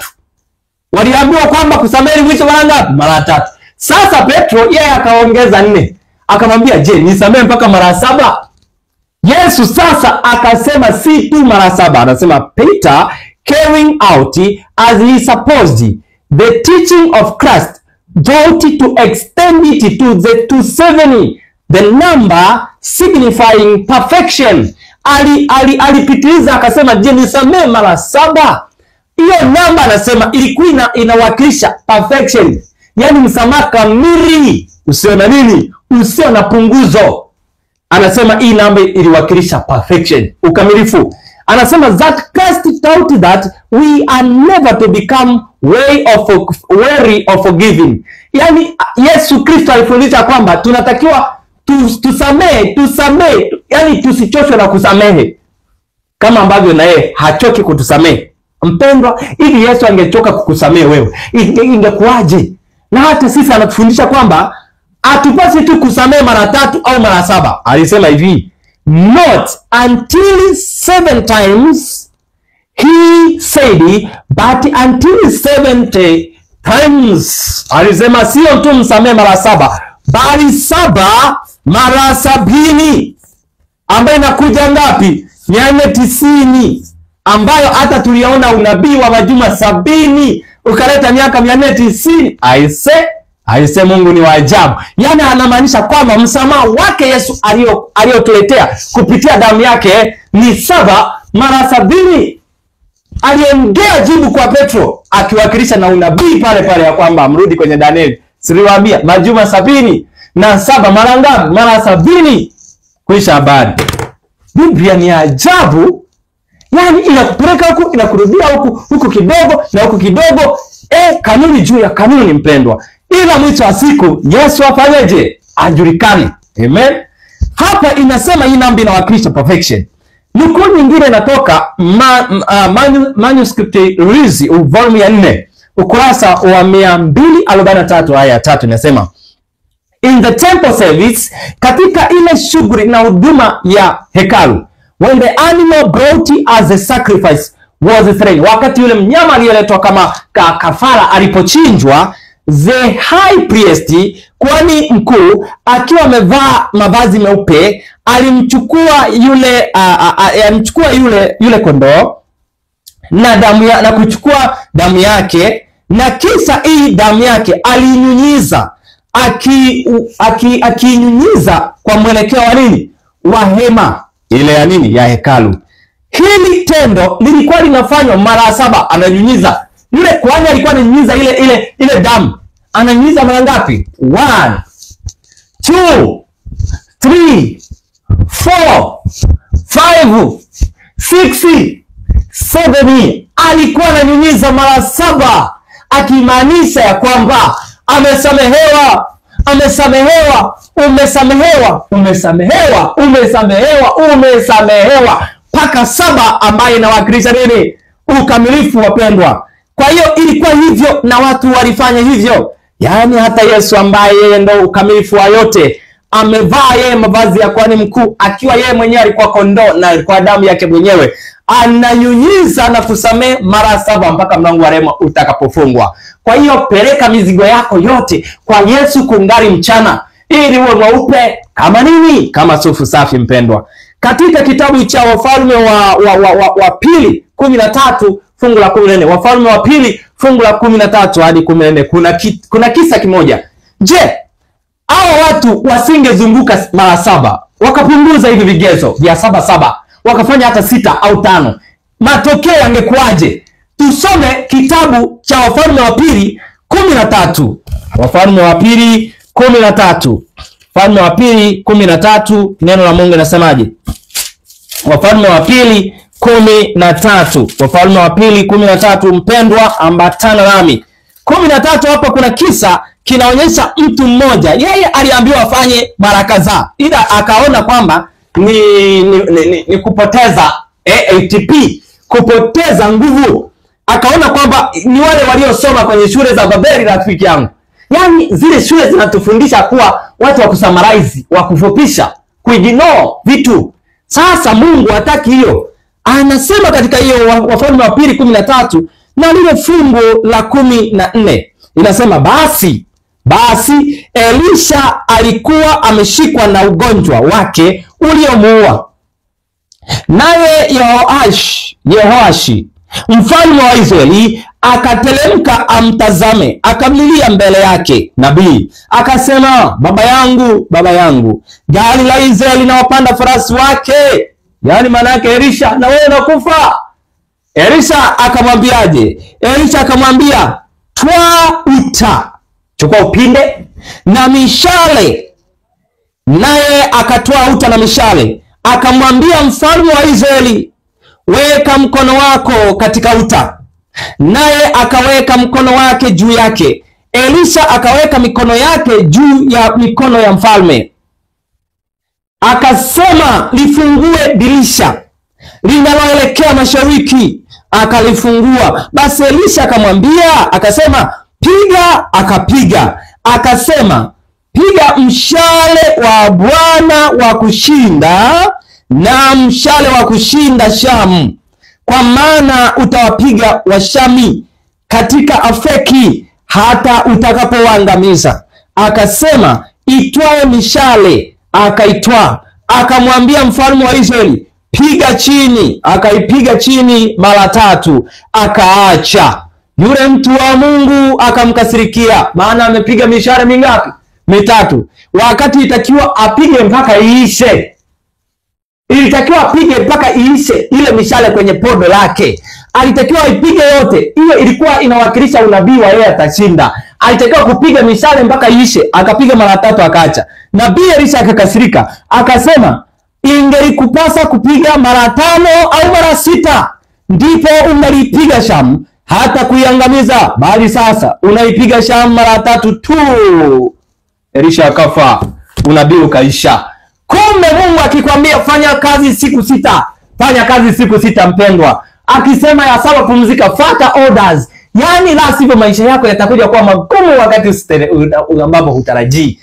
Waliambiwa kwamba kusamehe mwisho mara ngapi? Mara 3. Sasa Petro yeye akaongeza 4. Akamwambia, je, nisamehe mpaka mara 7? Yesu sasa akasema si tu mara 7. Anasema Peter, carrying out as he supposed the teaching of Christ, thought to extend it to the 70, the number signifying perfection. Alipitiliza akasema, je, nisamehe mara 7? Hiyo namba anasema ilikuwa inawakilisha perfection, yani msamaha kamili, usio na nini, usio na punguzo. Anasema hii namba iliwakilisha perfection, ukamilifu. Anasema that Christ taught that we are never to become weary of forgiving. Yani Yesu Kristo alifundisha kwamba tunatakiwa tusamehe, tusamehe, yani tusichoshwe na kusamehe, kama ambavyo na yeye hachoki kutusamehe. Mpendwa, ili Yesu angechoka kukusamehe wewe, ingekuwaje? Na hata sisi anatufundisha kwamba hatupasi tu kusamehe mara 3 au mara 7. Alisema hivi, not until 7 times he said, but until 70 times. Alisema sio tu msamehe mara 7, bali 7 mara 70, ambayo inakuja ngapi? 490, ambayo hata tuliona unabii wa majuma 70 ukaleta miaka 490. Aise, Mungu ni wa ajabu. Yaani anamaanisha kwamba msamaha wake Yesu aliyotuletea kupitia damu yake ni 7 mara 70. Aliongea jibu kwa Petro akiwakilisha na unabii pale pale ya kwamba mrudi kwenye Danieli. Siliwaambia majuma 70 na 7 mara ngapi? Mara 70. Kuisha habari. Biblia ni ajabu. Yaani inakupeleka huku, inakurudia huku, huku kidogo na huku kidogo. Kanuni juu ya kanuni, mpendwa. Ila mwisho wa siku Yesu afanyeje? Ajulikane. Amen. Hapa inasema hii namba inawakilisha perfection. Nukuu nyingine inatoka manuscript Rizi, volume ya 4, ukurasa wa 243 aya 3, inasema in the temple service, katika ile shughuli na huduma ya hekalu, when the animal brought as a sacrifice was slain, wakati yule mnyama aliyeletwa kama kafara alipochinjwa, the high priest, kwani mkuu, akiwa amevaa mavazi meupe, alimchukua yule yule kondoo na damu na kuchukua damu yake, na kisa hii damu yake alinyunyiza, akinyunyiza kwa mwelekeo wa nini? Wa hema ile ya nini? Ya hekalu. Hili tendo lilikuwa linafanywa mara 7. Ananyunyiza yule kuhani alikuwa ananyunyiza ile damu. Ananyunyiza mara ngapi? 1 2 3 4 5 6 7. Alikuwa ananyunyiza mara 7, akimaanisha ya kwamba amesamehewa, amesamehewa, umesamehewa, umesamehewa, umesamehewa, umesamehewa mpaka 7, ambaye inawakilisha nini? Ukamilifu, wapendwa. Kwa hiyo ilikuwa hivyo na watu walifanya hivyo. Yaani hata Yesu ambaye yeye ndo ukamilifu wa yote, amevaa yeye mavazi ya kuhani mkuu, akiwa yeye mwenyewe alikuwa kondoo na kwa damu yake mwenyewe ananyunyiza na kusamehe mara 7 mpaka mlango wa rehema utakapofungwa. Kwa hiyo peleka mizigo yako yote kwa Yesu kungali mchana, ili uwe mweupe kama nini? Kama sufu safi, mpendwa. Katika kitabu cha Wafalme wa pili 13 fungu la 14, Wafalme wa pili fungu la 13 hadi 14, kuna kisa kimoja. Je, hao watu wasingezunguka mara 7, wakapunguza hivi vigezo vya 7 7, wakafanya hata 6 au 5, matokeo yangekuwaje? Tusome kitabu cha Wafalme wa pili 13. Wafalme wa pili 13. Wafalme wa Pili 13, neno la Mungu linasemaje? Wafalme wa Pili 13. Wafalme wa Pili 13, mpendwa ambatana nami. 13 hapa kuna kisa kinaonyesha mtu mmoja, yeye aliambiwa afanye mara kadhaa, ila akaona kwamba ni kupoteza ATP, kupoteza nguvu. Akaona kwamba ni wale waliosoma kwenye shule za Babeli, rafiki yangu. Yaani zile shule zinatufundisha kuwa watu wa kusummarize, wa kufupisha, kuignore vitu. Sasa Mungu hataki hiyo. Anasema katika hiyo Wafalme wa Pili 13 na lile fungu la 14 inasema, basi Elisha alikuwa ameshikwa na ugonjwa wake uliomuua, naye Yehoashi mfalme wa Israeli akatelemka amtazame, akamlilia mbele yake nabii, akasema, baba yangu, baba yangu, gari la Israeli na wapanda farasi wake. Yaani maana yake Elisha, na wewe unakufa. Elisha akamwambiaje? Elisha akamwambia, twaa uta, chukua upinde na mishale. Naye akatwaa uta na mishale. Akamwambia mfalme wa Israeli, weka mkono wako katika uta. Naye akaweka mkono wake juu yake. Elisha akaweka mikono yake juu ya mikono ya mfalme. Akasema, lifungue dirisha linaloelekea mashariki. Akalifungua. Basi Elisha akamwambia, akasema, piga. Akapiga. Akasema, piga mshale wa Bwana wa kushinda na mshale wa kushinda Shamu, kwa maana utawapiga Washami katika Afeki hata utakapowaangamiza. Akasema, itwae mishale. Akaitwaa. Akamwambia mfalme wa Israeli, piga chini. Akaipiga chini mara tatu, akaacha. Yule mtu wa Mungu akamkasirikia, maana amepiga mishale mingapi? Mitatu. Wakati itakiwa apige mpaka iishe. Ilitakiwa apige mpaka iishe ile mishale kwenye podo lake. Alitakiwa aipige yote. Hiyo ilikuwa inawakilisha unabii wa yeye atashinda. Alitakiwa kupiga mishale mpaka iishe, akapiga mara tatu akaacha. Nabii Elisha akakasirika, akasema, ingelikupasa kupiga mara 5 au mara 6, ndipo ungalipiga Shamu hata kuiangamiza, bali sasa unaipiga Shamu mara 3 tu. Elisha akafa, unabii ukaisha. Kumbe Mungu akikwambia fanya kazi siku 6, fanya kazi siku 6 mpendwa. Akisema ya 7 pumzika, fuata orders. Yaani la sivyo maisha yako yatakuja kuwa magumu wakati ambapo hutarajii.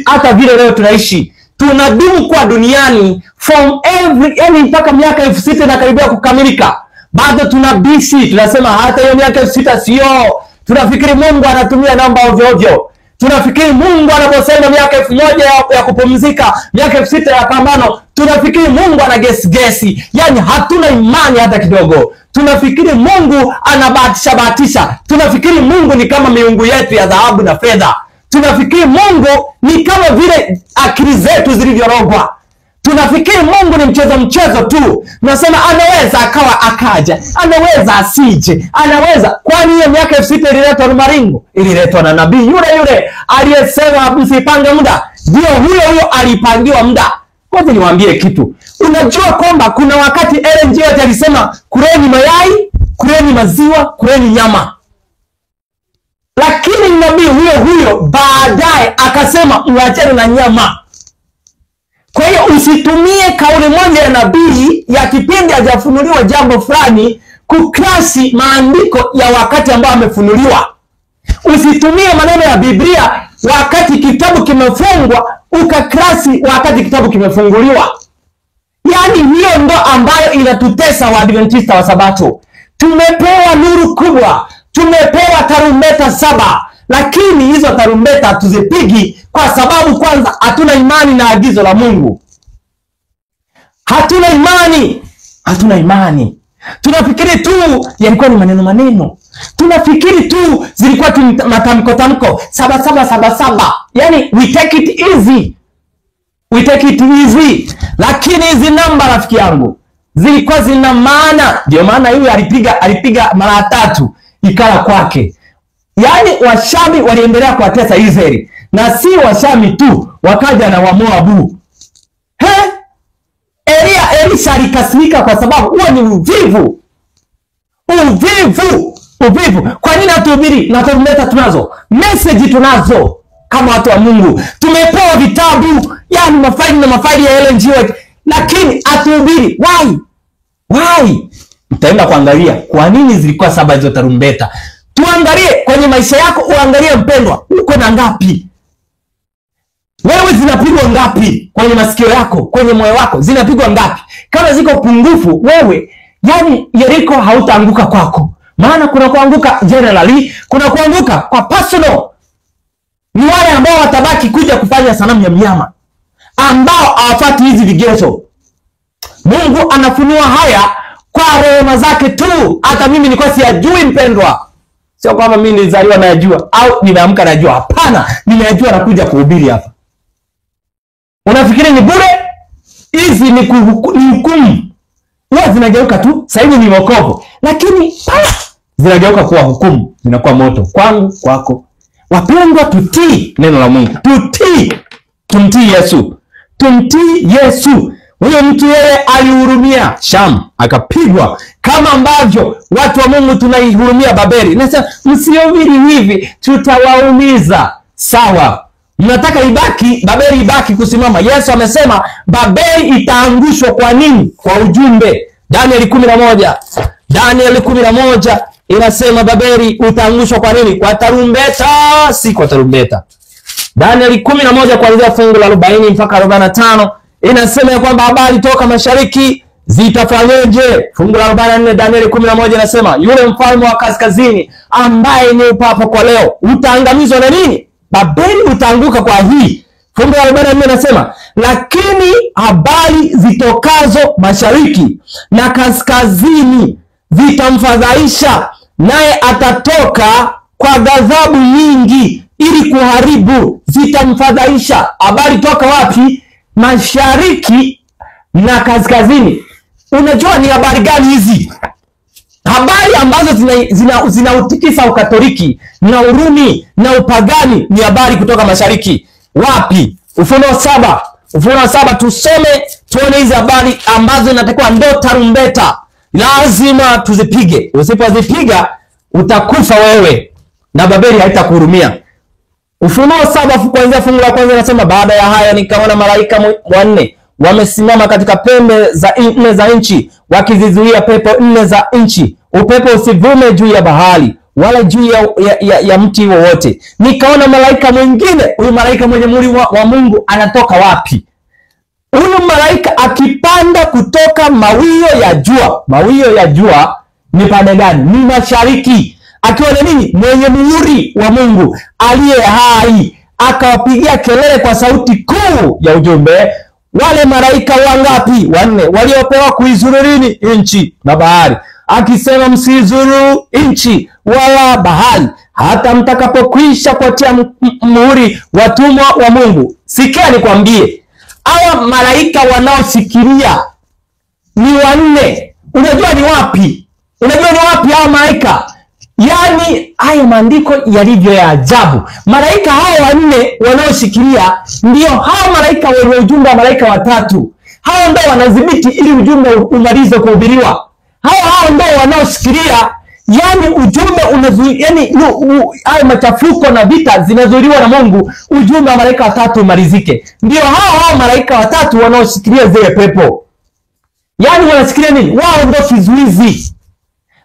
Hata vile leo tunaishi, tunadumu kwa duniani from every, yani mpaka miaka 6000 na karibia kukamilika, bado tunabisi, tunasema hata hiyo miaka 6000 sio. Tunafikiri Mungu anatumia namba ovyo ovyo. Tunafikiri Mungu anaposema miaka 1000 ya kupumzika, miaka 6000 ya pambano, tunafikiri Mungu ana gesi gesi. Yaani hatuna imani hata kidogo. Tunafikiri Mungu anabahatisha bahatisha. Tunafikiri Mungu ni kama miungu yetu ya dhahabu na fedha. Tunafikiri Mungu ni kama vile akili zetu zilivyorogwa. Tunafikiri Mungu ni mchezo mchezo tu. Tunasema anaweza akawa akaja, anaweza asije, anaweza. Kwani hiyo miaka 6000 ililetwa na Maringo? Ililetwa na nabii yule yule aliyesema msipange muda. Ndio huyo huyo alipangiwa muda. Kwanza niwaambie kitu. Unajua kwamba kuna wakati Ellen G. White alisema kuleni mayai, kuleni maziwa, kuleni nyama. Lakini nabii huyo huyo baadaye akasema uachane na nyama. Kwa hiyo usitumie kauli moja ya nabii ya kipindi hajafunuliwa jambo fulani kuklasi maandiko ya wakati ambao amefunuliwa. Usitumie maneno ya Biblia wakati kitabu kimefungwa ukaklasi wakati kitabu kimefunguliwa. Yaani hiyo ndo ambayo inatutesa Waadventista wa Sabato. Tumepewa nuru kubwa, tumepewa tarumbeta 7, lakini hizo tarumbeta hatuzipigi kwa sababu kwanza hatuna imani na agizo la Mungu. Hatuna imani, hatuna imani. Tunafikiri tu yalikuwa ni maneno maneno. Tunafikiri tu zilikuwa tu matamko tamko 7 7 7 7. Yaani we take it easy. We take it easy. Lakini hizi namba rafiki yangu zilikuwa zina maana. Ndio maana yule alipiga mara 3 ikala kwake. Yaani Washami waliendelea kuwatesa Israeli, na si Washami tu, wakaja na Wamoabu. He? Elisha alikasirika kwa sababu huo ni uvivu. Uvivu, uvivu. Kwa nini hatuhubiri? Na tarumbeta tunazo, message tunazo kama watu wa Mungu. Tumepewa vitabu, yani mafaili na mafaili ya Ellen G. White, lakini hatuhubiri. Why? Why? Mtaenda kuangalia kwa nini zilikuwa 7 hizo tarumbeta. Tuangalie kwenye maisha yako, uangalie mpendwa, uko na ngapi? Wewe zinapigwa ngapi kwenye masikio yako, kwenye moyo wako? Zinapigwa ngapi? Kama ziko pungufu wewe, yani Yeriko hautaanguka kwako. Maana kuna kuanguka generally, kuna kuanguka kwa personal. Ni wale ambao watabaki kuja kufanya sanamu ya mnyama, ambao hawafuati hizi vigezo. Mungu anafunua haya kwa rehema zake tu. Hata mimi nilikuwa siyajui mpendwa. Sio kwamba mimi nilizaliwa nayajua au nimeamka najua. Hapana, nimeyajua na kuja kuhubiri hapa. Unafikiri ni bure? Hizi ni hukumu. Huwa zinageuka tu, sasa hivi ni wokovu, lakini zinageuka kuwa hukumu, zinakuwa moto kwangu, kwako. Wapendwa, tutii neno la Mungu. Tutii. Tumtii Yesu. Tumtii Yesu. Huyo mtu yeye alihurumia Sham akapigwa, kama ambavyo watu wa Mungu tunaihurumia Babeli. Nasema msihubiri hivi, tutawaumiza. Sawa. Mnataka ibaki Babeli, ibaki kusimama. Yesu amesema Babeli itaangushwa. Kwa nini? Kwa ujumbe. Danieli 11. Danieli 11 inasema Babeli utaangushwa kwa nini? Kwa tarumbeta, si kwa tarumbeta. Danieli 11 kuanzia fungu la 40 mpaka 45 inasema ya kwamba habari toka mashariki zitafanyeje? Fungu la 44 Danieli 11 inasema yule mfalme wa kaskazini ambaye ni upapa kwa leo utaangamizwa na nini? Babeli utaanguka kwa hii. Fungu la 44 inasema lakini habari zitokazo mashariki na kaskazini zitamfadhaisha, naye atatoka kwa ghadhabu nyingi ili kuharibu. Zitamfadhaisha. Habari toka wapi? Mashariki na kaskazini. Unajua ni habari gani hizi? Habari ambazo zinautikisa Ukatoliki na Urumi na upagani ni habari kutoka mashariki. Wapi? Ufunuo 7. Ufunuo 7 tusome tuone hizi habari ambazo inatakiwa ndo tarumbeta. Lazima tuzipige. Usipozipiga utakufa wewe na Babeli haitakuhurumia. Ufunuo 7 kuanzia fungu la kwanza inasema baada ya haya nikaona malaika wanne wamesimama katika pembe za nne za nchi, wakizizuia pepo nne za nchi, upepo usivume juu ya bahari wala juu ya mti wowote. Nikaona malaika mwingine. Huyu malaika mwenye muhuri wa Mungu anatoka wapi? Huyu malaika akipanda kutoka mawio ya jua. Mawio ya jua ni pande gani? Ni mashariki. Akiwa na nini? Mwenye muhuri wa Mungu aliye hai, akawapigia kelele kwa sauti kuu ya ujumbe wale malaika wangapi? Wanne, waliopewa kuizuru nini? Nchi na bahari, akisema msizuru nchi wala bahari hata mtakapokwisha kuatia muhuri watumwa wa Mungu. Sikia nikwambie, hawa malaika wanaoshikilia ni wanne. Unajua ni wapi? Unajua ni wapi hawa malaika? Yaani haya maandiko yalivyo ya ajabu. Malaika hao wanne wanaoshikilia ndio hao malaika wenye ujumbe wa malaika watatu. Hao ndio wanadhibiti ili ujumbe umalize kuhubiriwa. Hao ndio wanaoshikilia, yaani ujumbe unazuia, yaani haya machafuko na vita zinazuiliwa na Mungu, ujumbe wa malaika watatu umalizike. Ndio hao malaika watatu wanaoshikilia zile pepo. Yaani wanashikilia nini? Wao ndio kizuizi.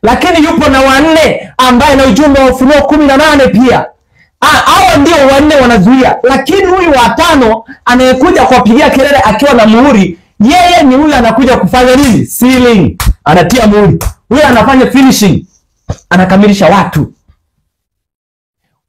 Lakini yupo na wanne ambaye na ujumbe wa Ufunuo 18 pia. Hao ndio wanne wanazuia. Lakini huyu wa tano anayekuja kuwapigia kelele akiwa na muhuri, yeye ni huyu anakuja kufanya nini? Sealing. Anatia muhuri. Huyu anafanya finishing. Anakamilisha watu.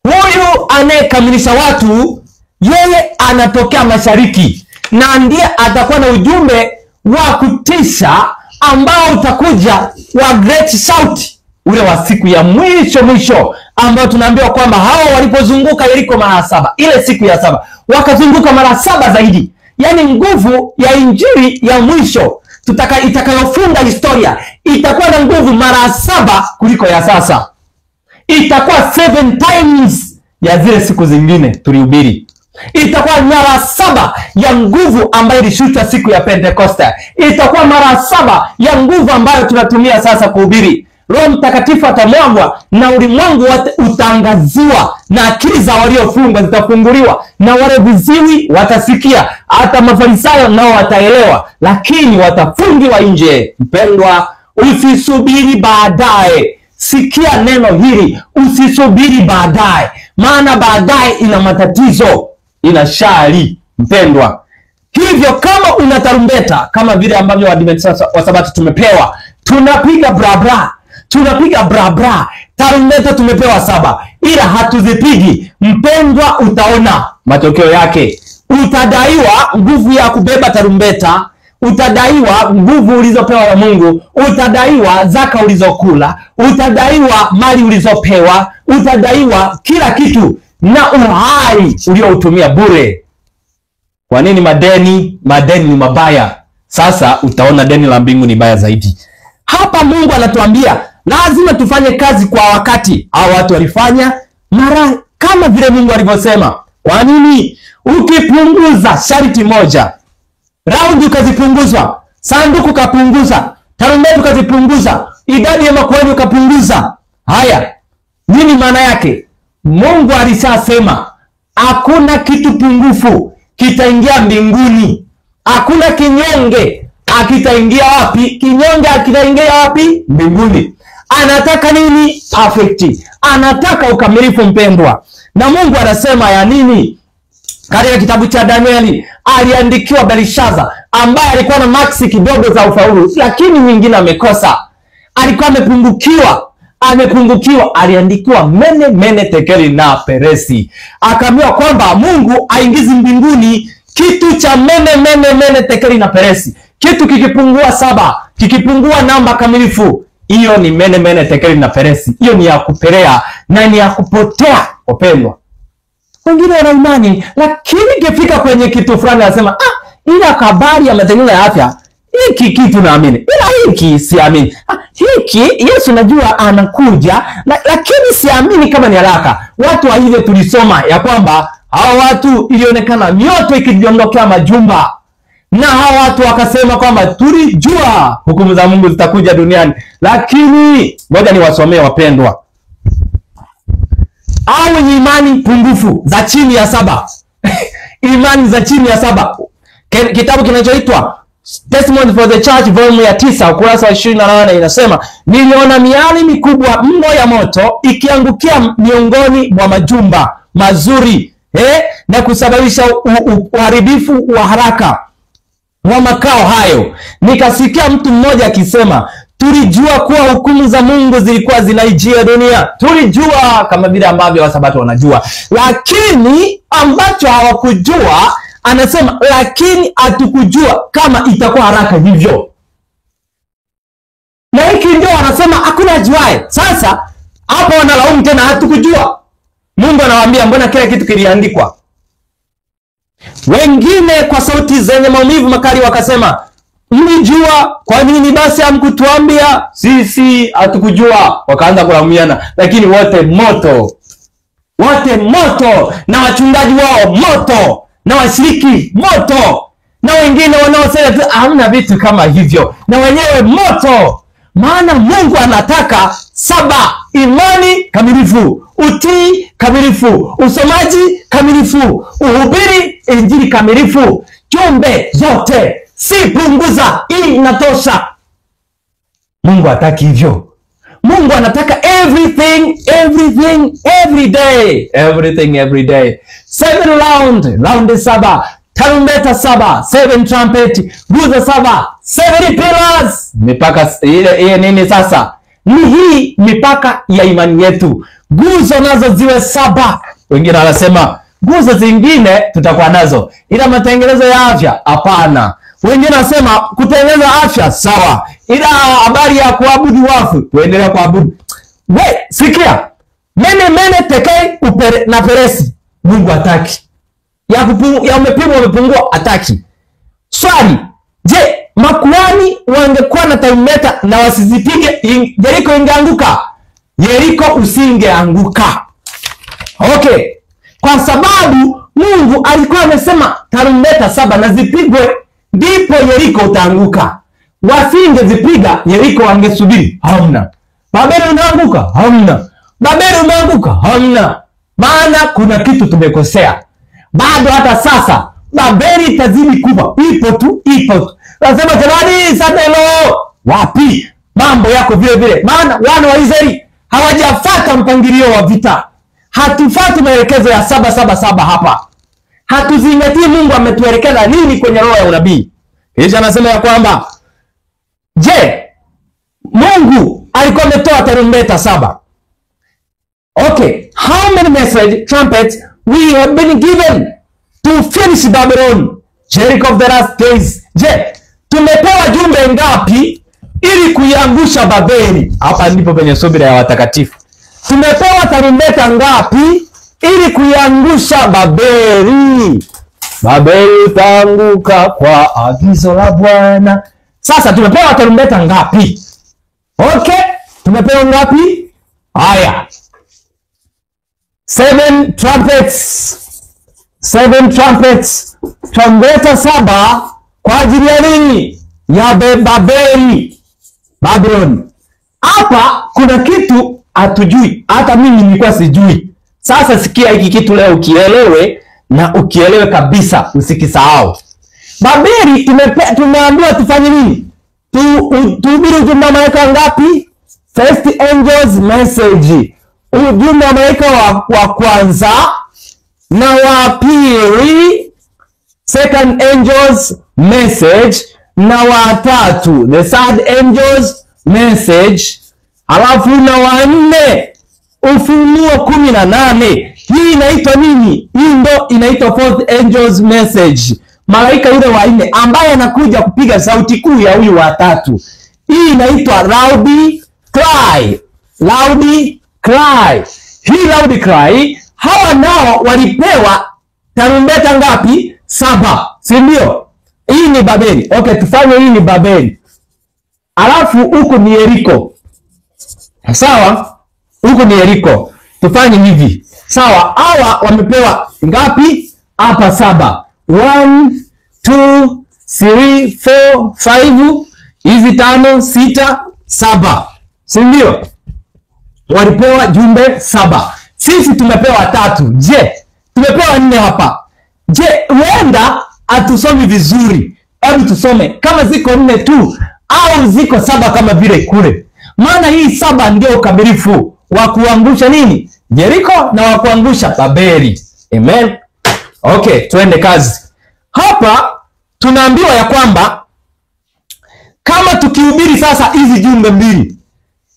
Huyu anayekamilisha watu, yeye anatokea mashariki. Na ndiye atakuwa na ujumbe wa kutisha ambao utakuja wa great shout, ule wa siku ya mwisho mwisho, ambao tunaambiwa kwamba hao walipozunguka Yeriko mara 7, ile siku ya 7 wakazunguka mara 7 zaidi. Yaani nguvu ya injili ya mwisho itakayofunga historia itakuwa na nguvu mara 7 kuliko ya sasa. Itakuwa 7 times ya zile siku zingine tulihubiri. Itakuwa mara 7 ya nguvu ambayo ilishushwa siku ya Pentekoste. Itakuwa mara 7 ya nguvu ambayo tunatumia sasa kuhubiri. Roho Mtakatifu atamwagwa na ulimwengu wote utaangaziwa, na akili za waliofungwa zitafunguliwa, na wale viziwi watasikia, hata Mafarisayo nao wataelewa, lakini watafungiwa nje. Mpendwa, usisubiri baadaye. Sikia neno hili, usisubiri baadaye, maana baadaye ina matatizo, ina shari. Mpendwa, hivyo kama una tarumbeta kama vile ambavyo Waadventista wa Sabato tumepewa, tunapiga bra bra, tunapiga bra bra. Tarumbeta tumepewa 7, ila hatuzipigi. Mpendwa, utaona matokeo yake. Utadaiwa nguvu ya kubeba tarumbeta, utadaiwa nguvu ulizopewa na Mungu, utadaiwa zaka ulizokula, utadaiwa mali ulizopewa, utadaiwa kila kitu na uhai ulioutumia bure. Kwa nini madeni? Madeni ni mabaya. Sasa utaona deni la mbingu ni baya zaidi. Hapa Mungu anatuambia lazima tufanye kazi kwa wakati. Hao watu walifanya mara kama vile Mungu alivyosema. Kwa nini? Ukipunguza sharti moja, raundi ukazipunguzwa, sanduku kapunguza, tarumbeta ukazipunguza, idadi ya makuhani ukapunguza. Haya, nini maana yake? Mungu alishasema hakuna kitu pungufu kitaingia mbinguni. Hakuna kinyonge akitaingia wapi? Kinyonge akitaingia wapi? Mbinguni. Anataka nini? Perfect. Anataka ukamilifu, mpendwa. Na Mungu anasema ya nini? Katika kitabu cha Danieli aliandikiwa Belshaza, ambaye alikuwa na maksi kidogo za ufaulu, lakini nyingine amekosa. Alikuwa amepungukiwa, amepungukiwa. Aliandikiwa mene mene tekeli na peresi. Akaambiwa kwamba Mungu aingizi mbinguni kitu cha mene mene mene tekeli na peresi. Kitu kikipungua 7, kikipungua namba kamilifu, hiyo ni mene mene tekeli na peresi. Hiyo ni ya kupelea na ni ya kupotea, wapendwa. Wengine wana imani, lakini ikifika kwenye kitu fulani anasema, ah, ila habari ya matengenezo ya afya, hiki kitu naamini, ila hiki siamini. Ah, hiki Yesu najua anakuja, lakini siamini kama ni haraka. Watu wa hivyo tulisoma ya kwamba hao watu ilionekana mioto ikijiondokea majumba, na hao watu wakasema kwamba tulijua hukumu za Mungu zitakuja duniani. Lakini ngoja niwasomee wapendwa. Hao wenye imani pungufu za chini ya 7. Imani za chini ya 7. Kitabu kinachoitwa Testimony for the Church volume ya 9 ukurasa wa 28 inasema, niliona miali mikubwa mno ya moto ikiangukia miongoni mwa majumba mazuri, na kusababisha uharibifu wa haraka wa makao hayo. Nikasikia mtu mmoja akisema, tulijua kuwa hukumu za Mungu zilikuwa zinaijia dunia. Tulijua kama vile ambavyo Wasabato wanajua, lakini ambacho hawakujua, anasema lakini hatukujua kama itakuwa haraka hivyo. Na hiki ndio wanasema hakuna ajuaye. Sasa hapo wanalaumu tena, hatukujua. Mungu anawaambia mbona kila kitu kiliandikwa. Wengine kwa sauti zenye maumivu makali wakasema, mlijua, kwa nini basi hamkutuambia? Sisi hatukujua. Wakaanza kulaumiana, lakini wote moto. Wote moto, na wachungaji wao moto, na washiriki moto, na wengine wanaosema hamna vitu kama hivyo, na wenyewe moto. Maana Mungu anataka 7: imani kamilifu, utii kamilifu, usomaji kamilifu, uhubiri injili kamilifu, jumbe zote, si punguza, inatosha. Mungu hataki hivyo. Mungu anataka everything, everything, every day. Everything, every day. 7 round, round 7, tarumbeta 7, 7 trumpet, nguzo 7, 7 pillars. Mipaka ile nini sasa? Ni hii mipaka ya imani yetu. Nguzo nazo ziwe 7. Wengine wanasema nguzo zingine tutakuwa nazo, ila matengenezo ya afya hapana. Wengine wanasema kutengeneza afya sawa, ila habari ya kuabudu wafu tuendelee kuabudu. We sikia, mene mene tekei upere na peresi, Mungu hataki. Ya umepimwa umepungua, hataki. Swali, je, makuhani wangekuwa na tarumbeta na wasizipige, Yeriko ingeanguka? Yeriko usingeanguka. Okay, kwa sababu Mungu alikuwa amesema tarumbeta 7 na zipigwe, ndipo Yeriko utaanguka. Wasingezipiga, Yeriko wangesubiri. Hamna. Babeli unaanguka? Hamna. Babeli umeanguka? Hamna. Maana kuna kitu tumekosea. Bado hata sasa Babeli itazidi kufa. Ipo tu, ipo tu. Nasema jamani, satelo. Wapi? Mambo yako vile vile. Maana wana wa Israeli hawajafuata mpangilio wa vita. Hatufuati maelekezo ya 777 hapa. Hatuzingatii Mungu ametuelekeza nini kwenye roho ya unabii. Kisha anasema ya kwamba je, Mungu alikuwa ametoa tarumbeta 7. Okay, how many message trumpets we have been given to finish Babylon, Jericho of the last days? Je, tumepewa jumbe ngapi ili kuiangusha Babeli? Hapa ndipo penye subira ya watakatifu. Tumepewa tarumbeta ngapi ili kuiangusha Babeli? Babeli itaanguka kwa agizo la Bwana. Sasa tumepewa tarumbeta ngapi? Okay, tumepewa ngapi? Haya. 7 trumpets. 7 trumpets. Tarumbeta 7 kwa ajili ya nini? Ya Babeli. Babylon. Hapa kuna kitu hatujui. Hata mimi nilikuwa sijui. Sasa sikia hiki kitu leo ukielewe, na ukielewe kabisa, usikisahau. Babeli tumeambiwa tufanye nini? Tuhubiri ujumbe wa malaika ngapi? First angel's message. Ujumbe wa malaika wa kwanza na wa pili, second angel's message, na wa tatu, the third angel's message, alafu na wa nne, Ufunuo 18. Hii inaitwa nini? Hii ndo inaitwa fourth angel's message. Malaika yule wa nne ambaye anakuja kupiga sauti kuu ya huyu wa tatu. Hii inaitwa loud cry. Loud cry. Hii loud cry, hawa nao walipewa tarumbeta ngapi? 7. Si ndio? Hii ni Babeli. Okay, tufanye hii ni Babeli. Alafu huku ni Yeriko. Sawa? Huku ni Yeriko. Tufanye hivi. Sawa, hawa wamepewa ngapi? Hapa 7. 1 2 3 4 5, hizi 5 6 7. Si ndio? Walipewa jumbe 7. Sisi tumepewa 3. Je, tumepewa 4 hapa. Je, huenda hatusomi vizuri. Hebu tusome kama ziko 4 tu au ziko 7 kama vile kule. Maana hii 7 ndio ukamilifu wa kuangusha nini? Yeriko na wa kuangusha Babeli. Amen. Okay, tuende kazi. Hapa tunaambiwa ya kwamba kama tukihubiri sasa hizi jumbe 2,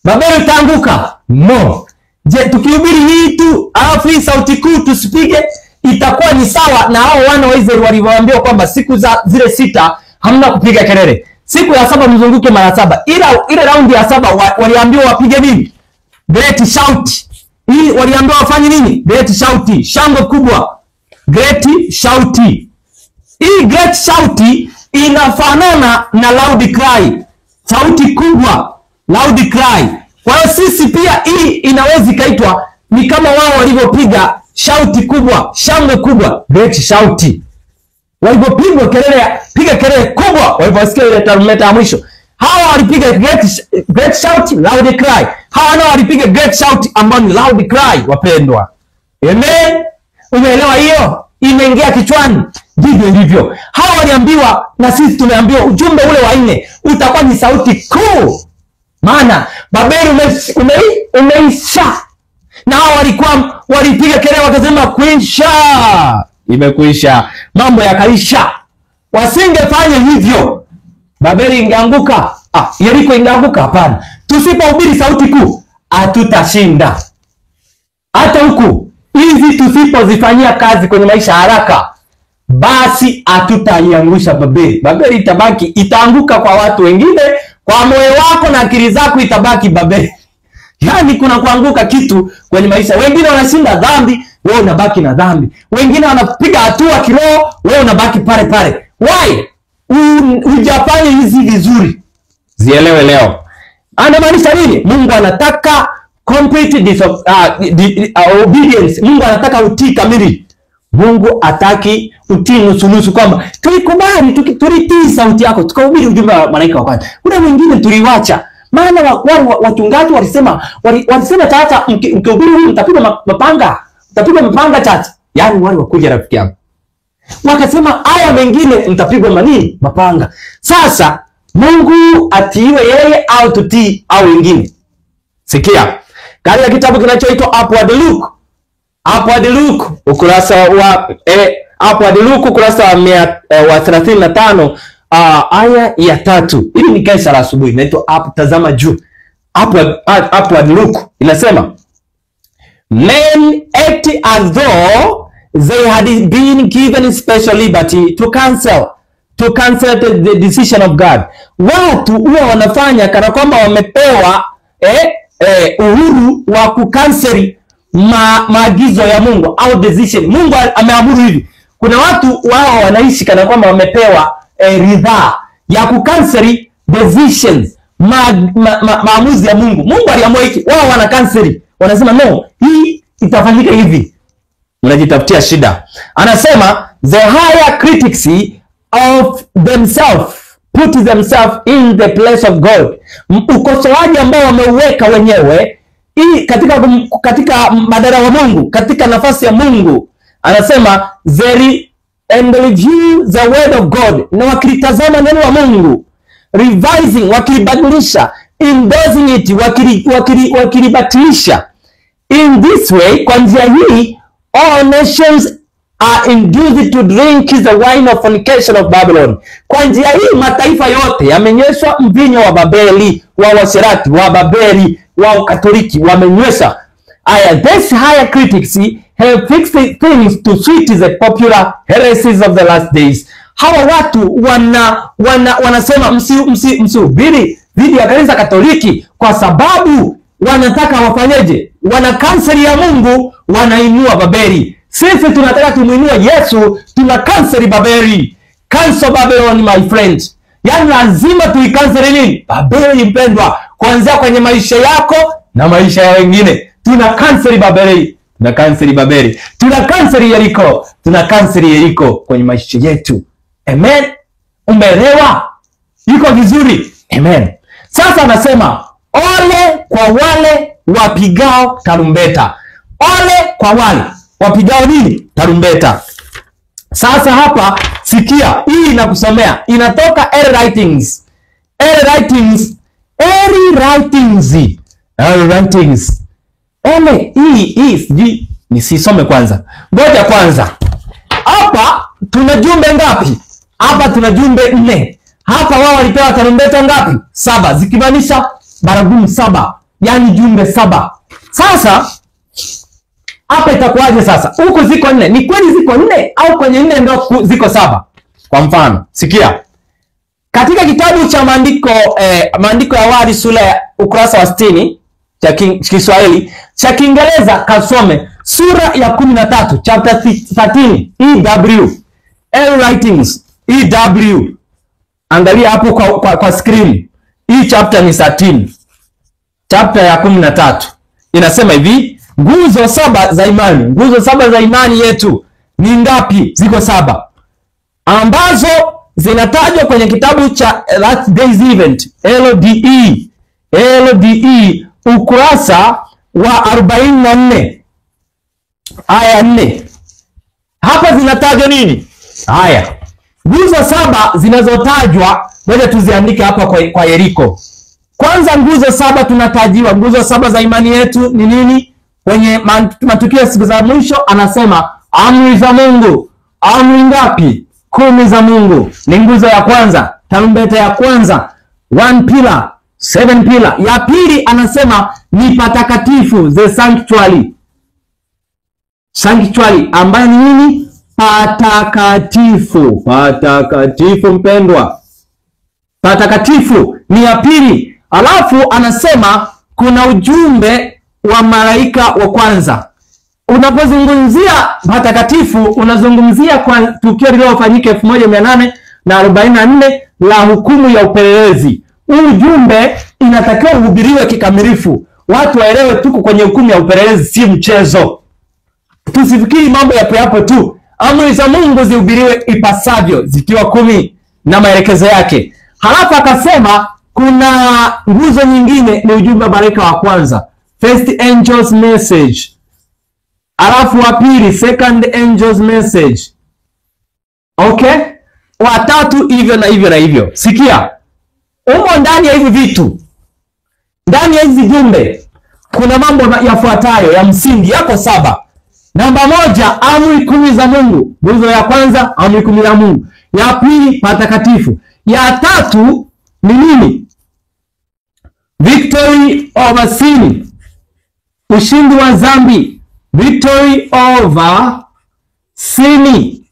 Babeli itaanguka? No. Je, tukihubiri hii tu alafu hii sauti kuu tusipige, itakuwa ni sawa na hao wana wa Israeli walivyoambiwa kwamba siku za zile 6 hamna kupiga kelele. Siku ya 7 mzunguke mara 7. Ila ile raundi ya 7 waliambiwa wapige nini? Great shout. Hii waliambiwa wafanye nini? Great shout, shangwe kubwa. Great shout. Hii great shout inafanana na loud cry, sauti kubwa, loud cry. Kwa hiyo sisi pia hii inaweza ikaitwa ni kama wao walivyopiga shauti kubwa, shangwe kubwa, great shout. Walipopigwa kelele, piga kelele kubwa waliposikia ile tarumbeta ya mwisho. Hawa walipiga great shout, loud cry. Hawa nao walipiga great shout ambao ni loud cry, wapendwa. Amen. Umeelewa hiyo? Imeingia kichwani. Ndivyo ndivyo. Hawa waliambiwa na sisi tumeambiwa ujumbe ule wa 4 utakuwa ni sauti kuu. Maana Babeli umeisha. Na hao walikuwa walipiga kelele wakasema kuisha. Imekuisha. Mambo yakaisha. Wasingefanya hivyo, Babeli ingeanguka. Yeriko ingeanguka? Hapana. Tusipohubiri sauti kuu hatutashinda. Hata huku hizi tusipozifanyia kazi kwenye maisha haraka, basi hatutaiangusha Babeli. Babeli itabaki, itaanguka kwa watu wengine, kwa moyo wako na akili zako itabaki Babeli. Yaani kuna kuanguka kitu kwenye maisha. Wengine wanashinda dhambi, wewe unabaki na dhambi. Wengine wanapiga hatua kiroho, wewe unabaki pale pale. Why? Hujafanya hizi vizuri. Zielewe leo. Anamaanisha nini? Mungu anataka Complete obedience. Mungu anataka utii kamili. Mungu ataki utii nusu-nusu, kwamba tulikubali, tulitii sauti yako, tukahubiri ujumbe wa malaika wa kwanza. Kuna mwingine tuliwacha. Maana wachungaji walisema, walisema tata mkihubiri huyu mtapigwa mapanga. Mtapigwa mapanga tata. Yaani wale wakuja rafiki yangu. Wakasema haya mengine mtapigwa manini? Mapanga. Sasa Mungu atiiwe yeye au tutii au wengine? Sikia. Katika kitabu kinachoitwa Upward Look. Upward Look ukurasa wa Upward Look ukurasa wa 35 aya ya 3. Hili ni kesha la asubuhi, inaitwa up, tazama juu. Upward Look inasema men act as though they had been given special liberty to cancel the decision of God. Watu huwa wanafanya kana kwamba wamepewa uhuru wa kukanseli maagizo ya Mungu au decision. Mungu ameamuru hivi. Kuna watu wao wanaishi kana kwamba wamepewa ridhaa ya kukanseli decisions, maamuzi ya Mungu. Mungu aliamua hiki, wao wanakanseli. Wanasema no, hii itafanyika hivi. Unajitafutia shida. Anasema the higher critics of themselves put themselves in the place of God. Ukosoaji ambao wameuweka wenyewe hii katika madara wa Mungu, katika nafasi ya Mungu. Anasema they and review the word of God, na wakilitazama neno la Mungu, revising, wakilibadilisha, endorsing it, wakilibatilisha. In this way, kwa njia hii, all nations are induced to drink the wine of fornication of Babylon. Kwa njia hii mataifa yote yamenyweshwa mvinyo wa Babeli, wa washerati, wa Babeli, wa Katoliki, wamenywesha. Aya, these higher critics have fixed things to suit the popular heresies of the last days. Hawa watu wanasema msihubiri dhidi ya kanisa Katoliki kwa sababu wanataka wafanyeje? Wana kanseli ya Mungu, wanainua Babeli. Sisi tunataka tumuinue Yesu, tuna kanseli Babeli. Cancel Babylon, my friend. Yaani lazima tuikanseli nini? Babeli, mpendwa. Kuanzia kwenye maisha yako na maisha ya wengine. Tuna kanseli Babeli. Tuna kanseli Babeli. Tuna kanseli Yeriko. Tuna kanseli Yeriko kwenye maisha yetu. Amen. Umeelewa? Iko vizuri? Amen. Sasa anasema ole kwa wale wapigao tarumbeta. Ole kwa wale wapigao nini? Tarumbeta. Sasa hapa sikia, hii inakusomea, inatoka Early Writings. Early Writings, Early Writings, Early Writings. Ele hii sijui nisisome kwanza. Ngoja kwanza. Hapa tuna jumbe ngapi? Hapa tuna jumbe 4. Hapa wao walipewa tarumbeta ngapi? 7, zikimaanisha baragumu 7, yani jumbe 7. Sasa hapa itakuwaje sasa? Huko ziko 4. Ni kweli ziko 4 au kwenye 4 ndio ziko 7? Kwa mfano, sikia. Katika kitabu cha maandiko maandiko ya awali sura ya ukurasa wa 60 cha Kiswahili, cha Kiingereza kasome sura ya 13 chapter 13 EW. Early Writings EW. Angalia hapo kwa screen. Hii chapter ni 13. Chapter ya 13. Inasema hivi, nguzo 7 za imani. Nguzo 7 za imani yetu ni ngapi? Ziko 7. Ambazo zinatajwa kwenye kitabu cha Last Days Event, LDE. LDE ukurasa wa 44 aya 4. Hapa zinatajwa nini? Haya. Nguzo 7 zinazotajwa, ngoja tuziandike hapa kwa Yeriko. Kwanza nguzo 7 tunatajiwa, nguzo 7 za imani yetu ni nini? Kwenye matukio ya siku za mwisho anasema amri za Mungu. Amri ngapi? 10 za Mungu. Ni nguzo ya kwanza, tarumbeta ya kwanza, 1 pillar, 7 pillar. Ya pili anasema ni patakatifu, the sanctuary. Sanctuary ambayo ni nini? Patakatifu. Patakatifu mpendwa. Patakatifu ni ya pili. Alafu anasema kuna ujumbe wa malaika wa kwanza. Unapozungumzia patakatifu unazungumzia kwa tukio lililofanyika 1844 la hukumu ya upelelezi. Ujumbe inatakiwa uhubiriwe kikamilifu. Watu waelewe tuko kwenye hukumu ya upelelezi, si mchezo. Tusifikiri mambo yapo yapo tu. Amri za Mungu zihubiriwe ipasavyo, zikiwa 10 na maelekezo yake. Halafu akasema kuna nguzo nyingine, ni ujumbe wa malaika wa kwanza, first angel's message. Halafu wa pili, second angel's message. Okay? Wa tatu hivyo na hivyo na hivyo. Sikia. Umo ndani ya hivi vitu, ndani ya hizi jumbe, kuna mambo yafuatayo ya msingi, yako 7. Namba 1, amri 10 za Mungu. Nguzo ya kwanza, amri 10 za Mungu. Ya pili, patakatifu. Ya tatu ni nini? Victory over sin, ushindi wa dhambi. Victory over sin,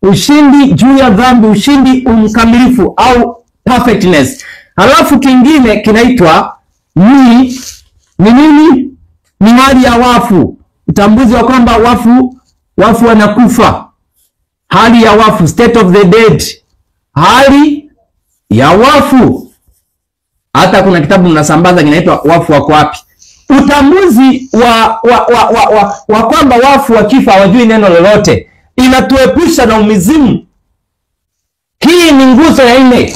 ushindi juu ya dhambi, ushindi mkamilifu au perfectness. Halafu kingine kinaitwa ni nini? Ni hali ya wafu, utambuzi wa kwamba wafu wanakufa. Hali ya wafu, state of the dead, hali ya wafu. Hata kuna kitabu mnasambaza kinaitwa Wafu Wako Wapi. Utambuzi wa kwamba wafu wakifa hawajui neno lolote, inatuepusha na umizimu. Hii ni nguzo ya 4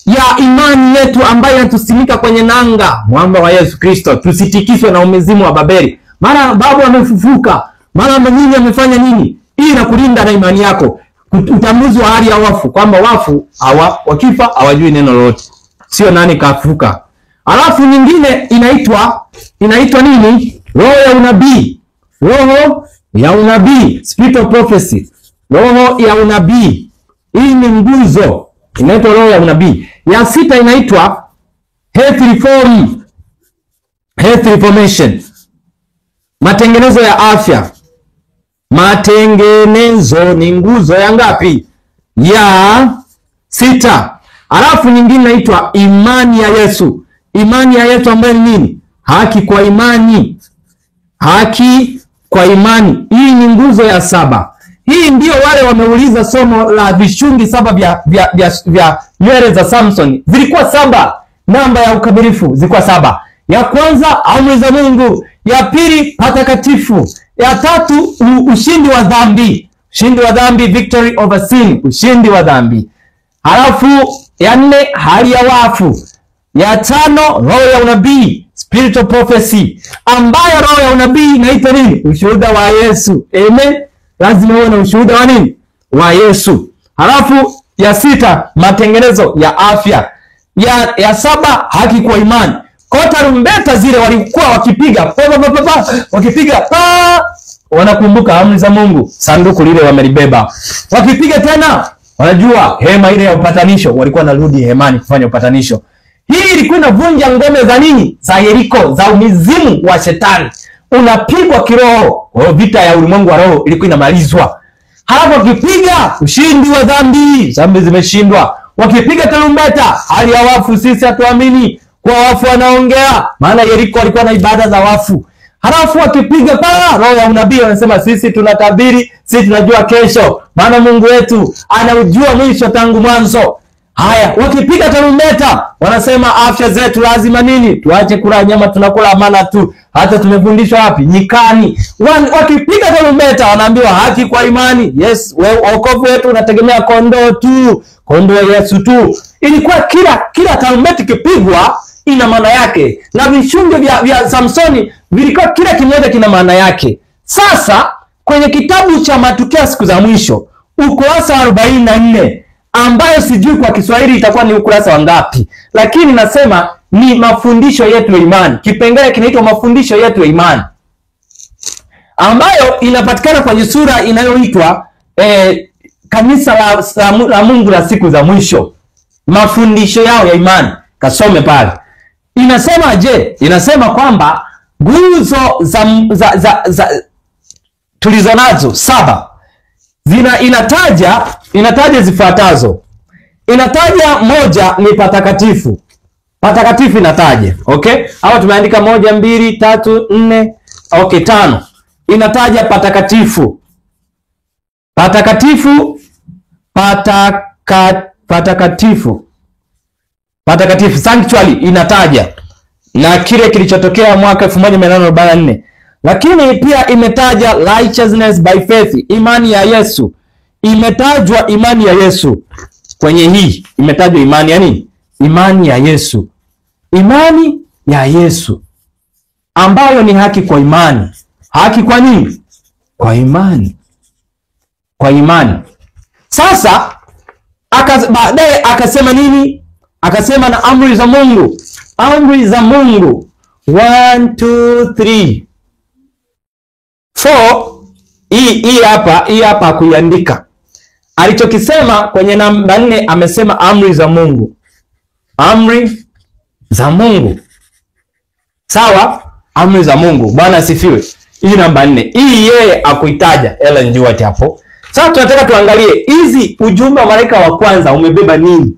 ya imani yetu ambayo inatusimika kwenye nanga, mwamba wa Yesu Kristo. Tusitikiswe na umizimu wa Babeli. Mara babu amefufuka, mara mwenyewe amefanya nini. Hii inakulinda na imani yako. Utambuzi wa hali ya wafu, kwamba wafu wakifa hawajui neno lolote, sio nani kafuka. Alafu nyingine inaitwa nini? Roho ya unabii. Roho ya unabii, spirit of prophecy. Roho ya unabii. Hii ni nguzo inaitwa roho ya unabii. Ya 6 inaitwa health reform, health reformation, matengenezo ya afya. Matengenezo ni nguzo ya ngapi? Ya 6. Alafu nyingine inaitwa imani ya Yesu. Imani ya Yesu ambayo ni nini? Haki kwa imani. Haki kwa imani. Hii ni nguzo ya 7. Hii ndio wale wameuliza somo la vishungi 7 vya nywele za Samson. Zilikuwa 7, namba ya ukamilifu zilikuwa 7. Ya kwanza, amri za Mungu. Ya pili, patakatifu. Ya tatu, ushindi wa dhambi. Ushindi wa dhambi, victory over sin, ushindi wa dhambi. Halafu ya 4, hali ya wafu. Ya 5, roho ya unabii, spiritual prophecy, ambayo roho ya unabii inaitwa nini? Ushuhuda wa Yesu. Amen. Lazima uwe na ushuhuda wa nini? Wa Yesu. Halafu ya 6, matengenezo ya afya. Ya 7, haki kwa imani. Kwa tarumbeta zile walikuwa wakipiga pa pa pa pa, wakipiga pa, wanakumbuka amri za Mungu, sanduku lile wamelibeba. Wakipiga tena, wanajua hema ile ya upatanisho, walikuwa wanarudi hemani kufanya upatanisho. Hii ilikuwa inavunja ngome za nini? Za Yeriko, za umizimu wa shetani. Unapigwa kiroho. Kwa hiyo vita ya ulimwengu wa roho ilikuwa inamalizwa. Halafu wakipiga ushindi wa dhambi, dhambi zimeshindwa. Wakipiga tarumbeta, hali ya wafu, sisi hatuamini kwa wafu wanaongea, maana Yeriko walikuwa na ibada za wafu. Halafu wakipiga pa roho ya unabii, wanasema sisi tunatabiri, sisi tunajua kesho, maana Mungu wetu anaujua mwisho tangu mwanzo. Haya, wakipiga tarumbeta wanasema afya zetu lazima nini? Tuache kula nyama, tunakula mana tu. Hata tumefundishwa wapi? Nyikani. Wakipiga tarumbeta wanaambiwa haki kwa imani. Yes, wokovu wetu unategemea kondoo tu, kondoo Yesu tu. Ilikuwa kila tarumbeta ikipigwa ina maana yake. Na vishungi vya Samsoni vilikuwa kila kimoja kina maana yake. Sasa kwenye kitabu cha Matukio siku za mwisho, ukurasa 44, ambayo sijui kwa Kiswahili itakuwa ni ukurasa wangapi, lakini nasema ni mafundisho yetu ya imani. Kipengele kinaitwa mafundisho yetu ya imani, ambayo inapatikana kwenye sura inayoitwa kanisa la Mungu la siku za mwisho, mafundisho yao ya imani. Kasome pale. Inasema je? Inasema kwamba nguzo za tulizonazo 7 zina inataja zifuatazo. Inataja 1 ni patakatifu. Patakatifu inataja. Okay? Hapa tumeandika 1 2 3 4, okay 5. Inataja patakatifu. Patakatifu, patakatifu. Patakatifu sanctuary inataja. na kile kilichotokea mwaka 1844. Lakini pia imetaja righteousness by faith, imani ya Yesu. Imetajwa imani ya Yesu kwenye hii, imetajwa imani ya nini? Imani ya Yesu. Imani ya Yesu ambayo ni haki kwa imani. Haki kwa nini? Kwa imani. Kwa imani. Sasa baadaye akasema nini? Akasema na amri za Mungu. Amri za Mungu 1 2 3 4. Hii hapa kuiandika. Alichokisema kwenye namba 4 amesema amri za Mungu. Amri za Mungu. Sawa? Amri za Mungu. Bwana asifiwe. Hii namba 4. Hii yeye akuitaja Ellen G. White hapo. Sasa tunataka tuangalie hizi ujumbe wa malaika wa kwanza umebeba nini?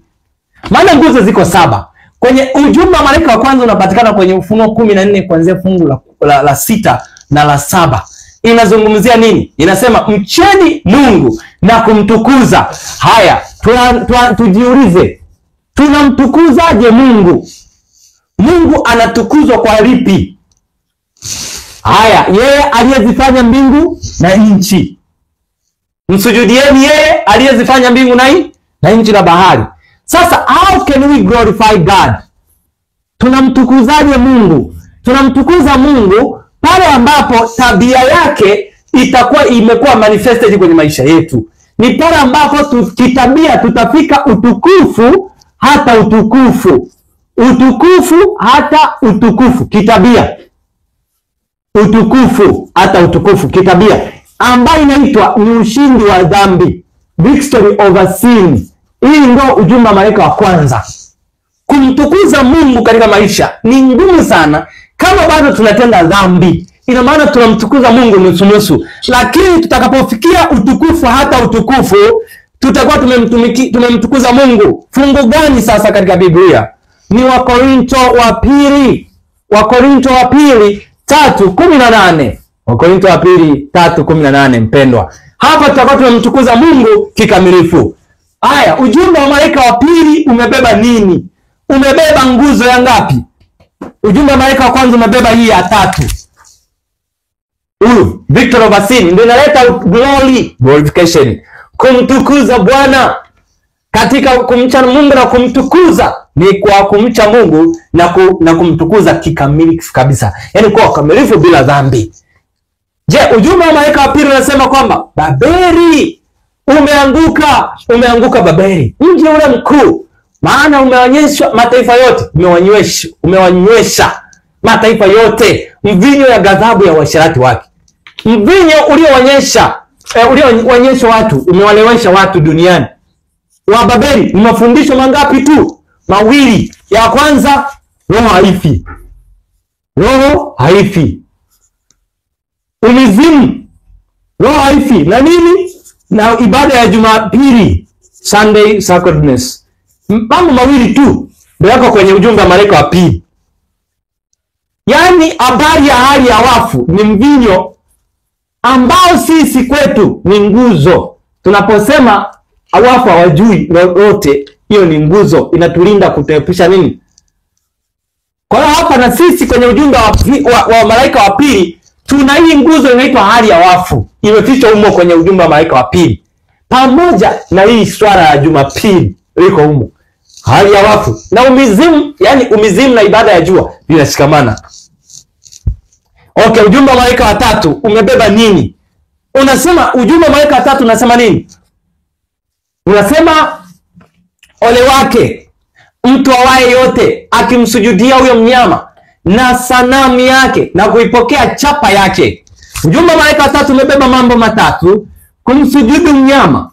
Maana nguzo ziko 7. Kwenye ujumbe wa malaika wa kwanza unapatikana kwenye Ufunuo 14 kuanzia fungu la 6 na la 7. Inazungumzia nini? Inasema mcheni Mungu na kumtukuza. Haya, tujiulize, tunamtukuzaje Mungu? Mungu anatukuzwa kwa lipi? Haya, yeye aliyezifanya mbingu na nchi. Msujudieni yeye aliyezifanya mbingu na nchi na bahari. Sasa how can we glorify God? Tunamtukuzaje Mungu? Tunamtukuza Mungu pale ambapo tabia yake itakuwa imekuwa manifested kwenye maisha yetu. Ni pale ambapo kitabia tutafika utukufu hata utukufu. Utukufu hata utukufu kitabia. Utukufu hata utukufu kitabia, ambayo inaitwa ni ushindi wa dhambi, victory over sin. Hii ndio ujumbe wa malaika wa kwanza. Kumtukuza Mungu katika maisha ni ngumu sana kama bado tunatenda dhambi. Ina maana tunamtukuza Mungu nusu nusu, lakini tutakapofikia utukufu hata utukufu tutakuwa tumemtukuza Mungu. Fungu gani sasa katika Biblia? Ni Wakorinto wa pili. Wakorinto wa pili 3:18. Wakorinto wa pili 3:18, mpendwa. Hapa tutakuwa tumemtukuza Mungu kikamilifu. Haya, ujumbe wa malaika wa pili umebeba nini? Umebeba nguzo ya ngapi? Ujumbe wa malaika wa kwanza umebeba hii ya 3. Huyu victory over sin ndio inaleta glory, glorification. Kumtukuza Bwana katika kumcha Mungu na kumtukuza ni kwa kumcha Mungu na kumtukuza kikamilifu kabisa. Yaani kwa kamilifu bila dhambi. Je, ujumbe wa malaika wa pili unasema kwamba Babeli umeanguka, umeanguka Babeli, mji ule mkuu, maana umeonyeshwa mataifa yote, umewanywesha mataifa yote mvinyo ya ghadhabu ya uasherati wake. Mvinyo ulioonyesha ulioonyesha watu, umewalewesha watu duniani. Wa Babeli ni mafundisho mangapi tu? Mawili. Ya kwanza, roho haifi. Roho haifi. Umizimu. Roho haifi. Na nini? Na ibada ya Jumapili, Sunday sacredness. Mambo mawili tu ndio yako kwenye ujumbe wa malaika wa pili. Yaani habari ya hali ya wafu ni mvinyo ambao sisi kwetu ni nguzo. Tunaposema wafu hawajui lolote, hiyo ni nguzo inatulinda kutuepusha nini? Kwa hiyo hapa na sisi kwenye ujumbe wa malaika wa pili tuna hii nguzo inaitwa hali ya wafu. Imefichwa humo kwenye ujumbe wa malaika wa pili. Pamoja na hii swala ya Jumapili liko humo. Hali ya wafu na umizimu, yani umizimu na ibada ya jua vinashikamana. Okay, ujumbe wa malaika wa tatu umebeba nini? Unasema ujumbe wa malaika wa tatu unasema nini? Unasema ole wake mtu awaye yote akimsujudia huyo mnyama na sanamu yake na kuipokea chapa yake. Ujumbe wa malaika wa tatu umebeba mambo matatu: kumsujudu mnyama,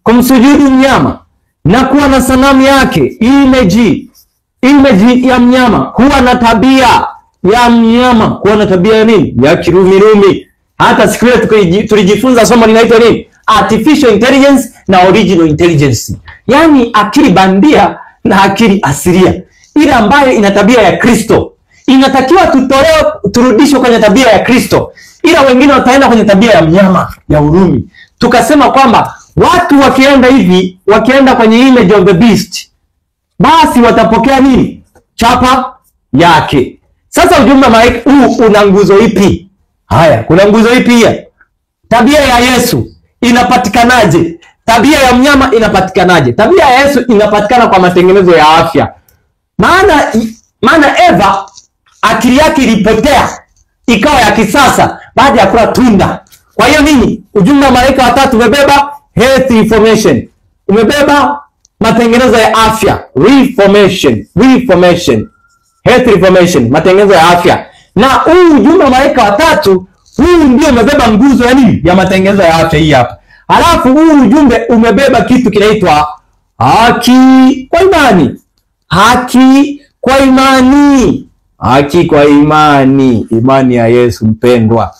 kumsujudu mnyama na kuwa na sanamu yake, image ya mnyama, kuwa na tabia ya mnyama, kuwa na tabia ya nini? Ya Kirumi. Hata siku ile tulijifunza somo linaitwa nini? Artificial intelligence na original intelligence. Yaani akili bandia na akili asilia, ile ambayo ina tabia ya Kristo. Inatakiwa tutolewe, turudishwe kwenye tabia ya Kristo, ila wengine wataenda kwenye tabia ya mnyama, ya Urumi. Tukasema kwamba watu wakienda hivi, wakienda kwenye image of the beast, basi watapokea nini? Chapa yake. Sasa ujumbe wa malaika huu una nguzo ipi? Haya, kuna nguzo ipi hii? Tabia ya Yesu inapatikanaje? Tabia ya mnyama inapatikanaje? Tabia ya Yesu inapatikana kwa matengenezo ya afya. Maana Eva akili yake ilipotea ikawa ya kisasa baada ya kula tunda. Kwa hiyo nini? Ujumbe wa malaika watatu umebeba health information, umebeba matengenezo ya afya, reformation, health reformation, matengenezo ya afya. Na huu ujumbe wa malaika watatu huu ndio umebeba nguzo ya nini? Ya matengenezo ya afya hii hapa. Halafu huu ujumbe umebeba kitu kinaitwa haki kwa imani. Haki kwa imani. Haki kwa imani. Imani ya Yesu mpendwa.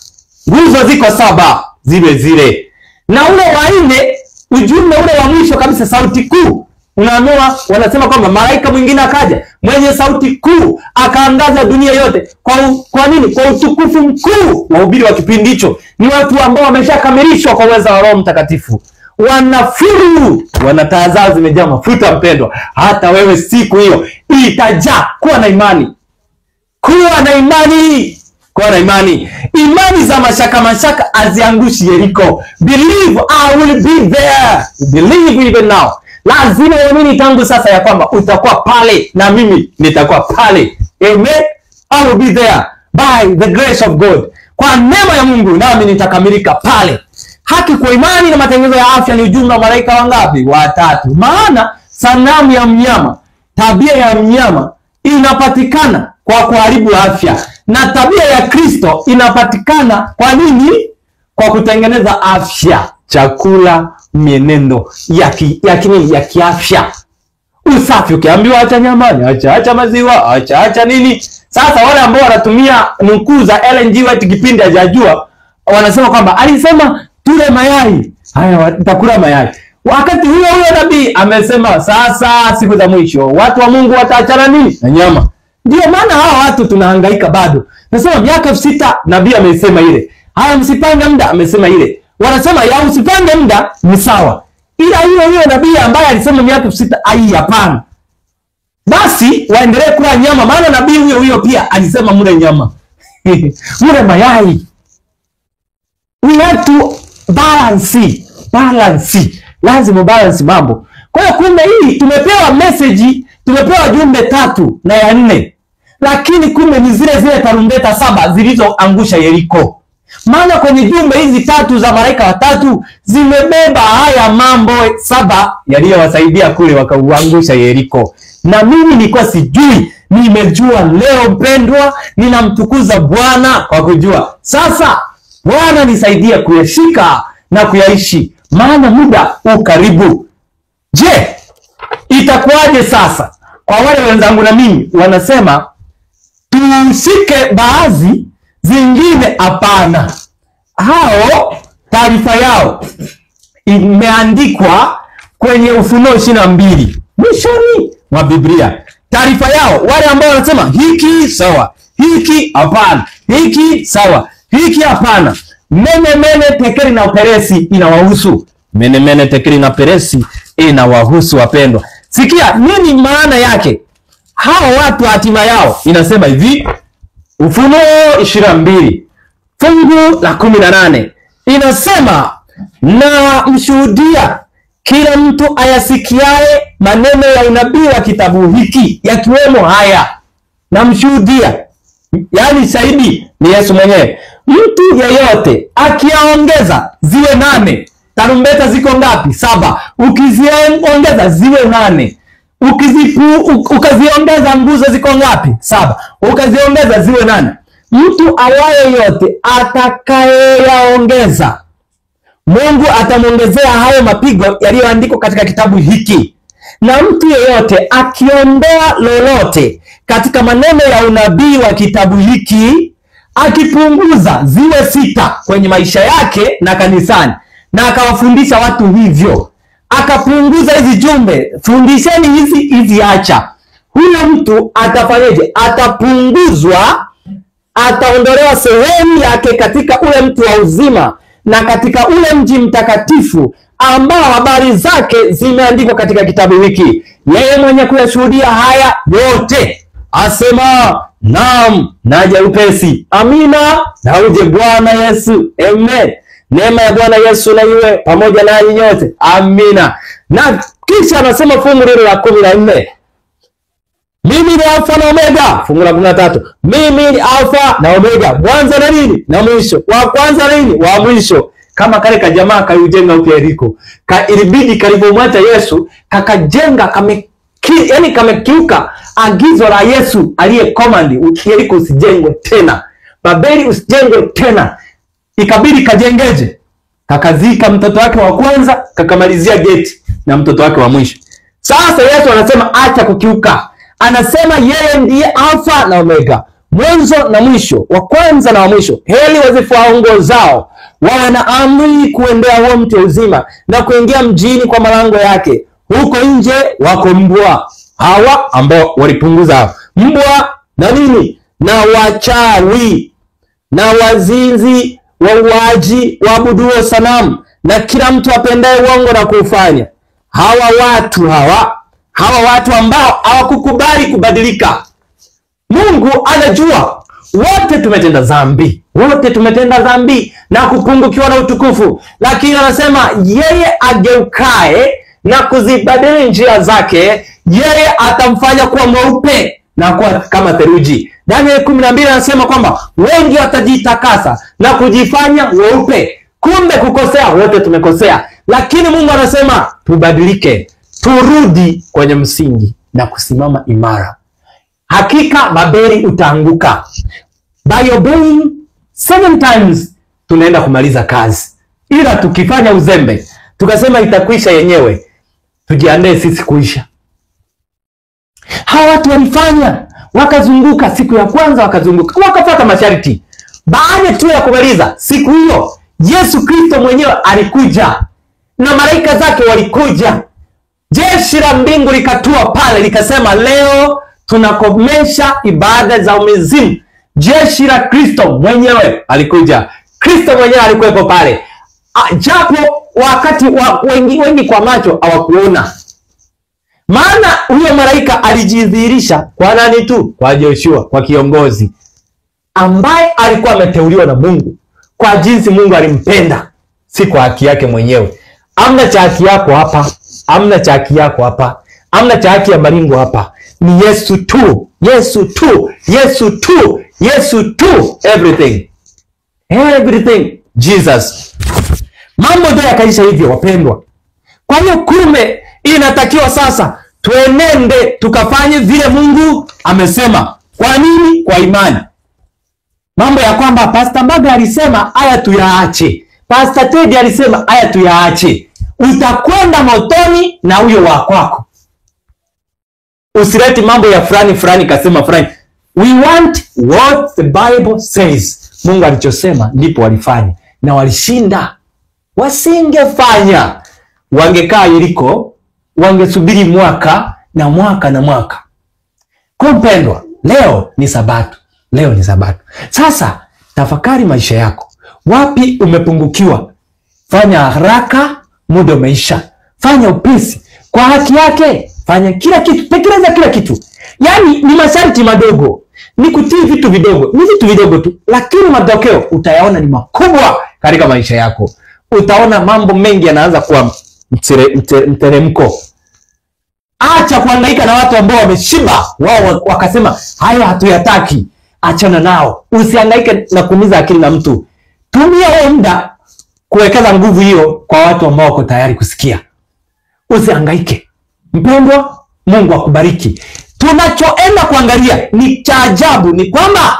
Nguzo ziko 7 zile zile. Na ule wa 4, ujumbe ule wa mwisho kabisa, sauti kuu. Unaambiwa, wanasema kwamba malaika mwingine akaja mwenye sauti kuu akaangaza dunia yote. Kwa nini? Kwa utukufu mkuu. Wahubiri wa kipindi hicho ni watu ambao wameshakamilishwa kwa uwezo wa Roho Mtakatifu. Wanafuru, wana taa zao zimejaa mafuta mpendwa. Hata wewe siku hiyo itajaa. Kuwa na imani. Kuwa na imani. Kuwa na imani. Imani za mashaka mashaka haziangushi Yeriko. Believe I will be there. Believe even now. Lazima uamini tangu sasa ya kwamba utakuwa pale na mimi nitakuwa pale. Amen. I will be there by the grace of God. Kwa neema ya Mungu nami nitakamilika pale. Haki kwa imani na matengenezo ya afya ni ujumbe wa malaika wangapi? Watatu. Maana sanamu ya mnyama, tabia ya mnyama inapatikana kwa kuharibu afya, na tabia ya Kristo inapatikana kwa nini? Kwa kutengeneza afya, chakula, mienendo ya kiafya. Usafi, ukiambiwa acha nyama, acha maziwa, acha nini. Sasa wale ambao wanatumia nukuu za Ellen G. White kipindi hajajua, wanasema kwamba alisema tule mayai. Haya, nitakula mayai. Wakati huyo huyo nabii amesema sasa siku za mwisho watu wa Mungu wataachana nini? Na nyama. Ndio maana hawa watu tunahangaika bado. Nasema miaka 6000 nabii amesema ile. Haya, msipange muda amesema ile. Wanasema ya usipange muda ni sawa. Ila hiyo hiyo nabii ambaye alisema miaka 6000 ai, hapana. Basi waendelee kula nyama, maana nabii huyo huyo pia alisema mle nyama. Mle mayai. We have to balance. Balance. Lazima balance mambo. Kwa hiyo kumbe hii tumepewa message, tumepewa jumbe 3 na ya 4. Lakini kumbe ni zile zile tarumbeta 7 zilizoangusha Yeriko. Maana kwenye jumbe hizi 3 za malaika watatu zimebeba haya mambo 7 yaliyowasaidia kule wakauangusha Yeriko. Na mimi nilikuwa sijui, nimejua leo mpendwa, ninamtukuza Bwana kwa kujua. Sasa Bwana nisaidie kuyashika na kuyaishi, maana muda ukaribu. Je, itakuwaje sasa kwa wale wenzangu na mimi wanasema tushike baadhi, zingine hapana? Hao taarifa yao imeandikwa kwenye Ufunuo 22 mwishoni mwa Biblia. Taarifa yao wale ambao wanasema hiki sawa, hiki hapana, hiki sawa, hiki hapana. Mene mene tekeli na peresi inawahusu. Mene mene tekeli na peresi inawahusu wapendwa. Sikia nini maana yake? Hao watu hatima yao inasema hivi, Ufunuo 22 fungu la 18 inasema, na mshuhudia kila mtu ayasikiaye maneno ya unabii wa kitabu hiki, yakiwemo haya. Na mshuhudia, yaani shahidi ni Yesu mwenyewe. Mtu yeyote akiyaongeza ziwe 8. Tarumbeta ziko ngapi? 7. Ukiziongeza ziwe 8. Ukaziongeza nguzo ziko ngapi? 7. Ukaziongeza ziwe 8. Mtu awaye yote atakayeyaongeza, Mungu atamwongezea hayo mapigo yaliyoandikwa katika kitabu hiki. Na mtu yeyote akiondoa lolote katika maneno ya unabii wa kitabu hiki, akipunguza ziwe 6 kwenye maisha yake na kanisani, na akawafundisha watu hivyo, akapunguza hizi jumbe, fundisheni hizi hizi, acha, huyo mtu atafanyeje? Atapunguzwa, ataondolewa sehemu yake katika ule mtu wa uzima na katika ule mji mtakatifu ambao habari zake zimeandikwa katika kitabu hiki. Yeye mwenye kuyashuhudia haya yote asema, Naam, naja upesi. Amina, na uje Bwana Yesu. Amen. Neema ya Bwana Yesu na iwe pamoja nanyi nyote. Amina. Na kisha anasema fungu lile la 14. Mimi ni Alfa na Omega. Fungu la 13. Mimi ni Alfa na Omega, mwanzo na nini? Na mwisho. Wa kwanza nini? Wa mwisho. Kama kale kajamaa kaliujenga upya Yeriko. Ilibidi kalipomwacha Yesu, kakajenga yaani kamekiuka agizo la Yesu aliye command, Yeriko usijengwe tena, Babeli usijengwe tena. Ikabidi kajengeje? Kakazika mtoto wake wa kwanza, kakamalizia geti na mtoto wake wa mwisho. Sasa Yesu anasema acha kukiuka. Anasema yeye ndiye Alfa na Omega, mwanzo na mwisho, wa kwanza na wa mwisho. Heri wazifuao nguo zao, wana amri kuendea huo mti uzima na kuingia mjini kwa malango yake. Huko nje wako mbwa hawa ambao walipunguza mbwa na nini, na wachawi na wazinzi, wauaji, waabuduo sanamu, na kila mtu apendaye uongo na kuufanya. Hawa watu hawa watu ambao hawakukubali kubadilika. Mungu anajua wote tumetenda dhambi, wote tumetenda dhambi na kupungukiwa na utukufu, lakini anasema yeye ageukae na kuzibadili njia zake, yeye atamfanya kuwa mweupe na kuwa kama theluji. Daniel 12 anasema kwamba wengi watajitakasa na kujifanya weupe. Kumbe kukosea, wote tumekosea, lakini Mungu anasema tubadilike, turudi kwenye msingi na kusimama imara. Hakika Babeli utaanguka. By obeying 7 times tunaenda kumaliza kazi. Ila tukifanya uzembe, tukasema itakwisha yenyewe, tujiandae sisi kuisha. Hawa watu walifanya, wakazunguka siku ya kwanza, wakazunguka, wakafuata masharti. Baada tu ya kumaliza siku hiyo, Yesu Kristo mwenyewe alikuja na malaika zake walikuja. Jeshi la mbingu likatua pale likasema, leo tunakomesha ibada za umizimu. Jeshi la Kristo mwenyewe alikuja. Kristo mwenyewe alikuwepo pale. Japo wakati wengi kwa macho hawakuona. Maana huyo malaika alijidhihirisha kwa nani tu? Kwa Joshua, kwa kiongozi ambaye alikuwa ameteuliwa na Mungu, kwa jinsi Mungu alimpenda, si kwa haki yake mwenyewe. Amna cha haki yako hapa, amna cha haki yako hapa, amna cha haki ya Maringo hapa. Ni Yesu tu, Yesu tu, Yesu tu, Yesu tu, everything. Everything Jesus. Mambo ndio yakaisha hivyo wapendwa. Kwa hiyo kumbe inatakiwa sasa tuenende tukafanye vile Mungu amesema. Kwa nini? Kwa imani. Mambo ya kwamba Pastor Mbaga alisema haya tuyaache, Pastor Teddy alisema haya tuyaache, utakwenda motoni na huyo wa kwako. Usileti mambo ya fulani fulani kasema fulani. We want what the Bible says. Mungu alichosema ndipo walifanya na walishinda. Wasingefanya, wangekaa Yeriko, wangesubiri mwaka na mwaka na mwaka. Kwa mpendwa, leo ni Sabato. Leo ni Sabato. Sasa tafakari maisha yako. Wapi umepungukiwa? Fanya haraka, muda umeisha. Fanya upesi kwa haki yake. Fanya kila kitu, tekeleza kila kitu. Yaani ni masharti madogo, ni kutii vitu vidogo, ni vitu vidogo tu, lakini matokeo utayaona ni makubwa katika maisha yako. Utaona mambo mengi yanaanza kuwa mteremko. Acha kuhangaika na watu ambao wameshiba, wao wakasema hayo hatuyataki. Achana nao. Usihangaike na kuumiza akili na mtu. Tumia huo muda kuwekeza nguvu hiyo kwa watu ambao wako tayari kusikia. Usihangaike. Mpendwa, Mungu akubariki. Tunachoenda kuangalia ni cha ajabu, ni kwamba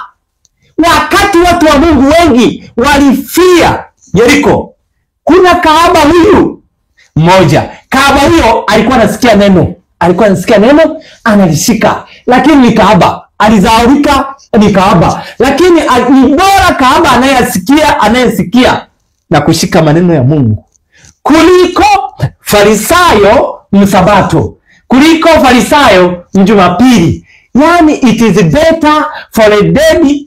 wakati watu wa Mungu wengi walifia Yeriko, kuna kahaba huyu mmoja. Kahaba huyo alikuwa anasikia neno, alikuwa anasikia neno, analishika, lakini ni kahaba, alizaurika, ni kahaba, lakini ni bora kahaba anayesikia na kushika maneno ya Mungu kuliko Farisayo msabato, kuliko Farisayo mjumapili. Yani it is better for a dead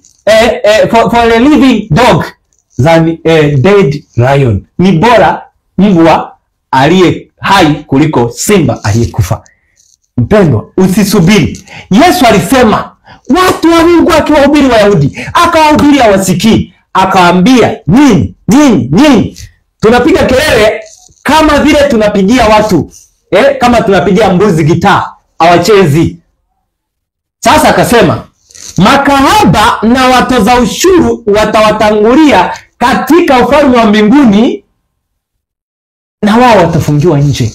for a living dog than a dead lion. Ni bora mbwa aliye hai kuliko simba aliyekufa. Mpendwa, usisubiri. Yesu alisema Watu wa Mungu akiwahubiri Wayahudi, akawahubiri hawasikii, akawaambia nyinyi nyinyi nyinyi tunapiga kelele kama vile tunapigia watu, kama tunapigia mbuzi gitaa, hawachezi. Sasa akasema makahaba na watoza ushuru watawatangulia katika ufalme wa mbinguni, na wao watafungiwa nje.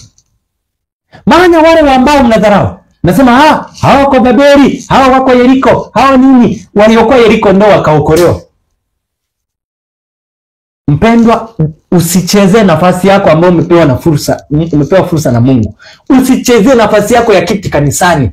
Maana wale ambao mnadharau, nasema hawa wako Babeli, hawa wako Yeriko, hawa nini, waliokuwa Yeriko ndio wakaokolewa. Mpendwa, usicheze nafasi yako ambayo umepewa na fursa, umepewa fursa na Mungu. Usicheze nafasi yako ya kiti kanisani.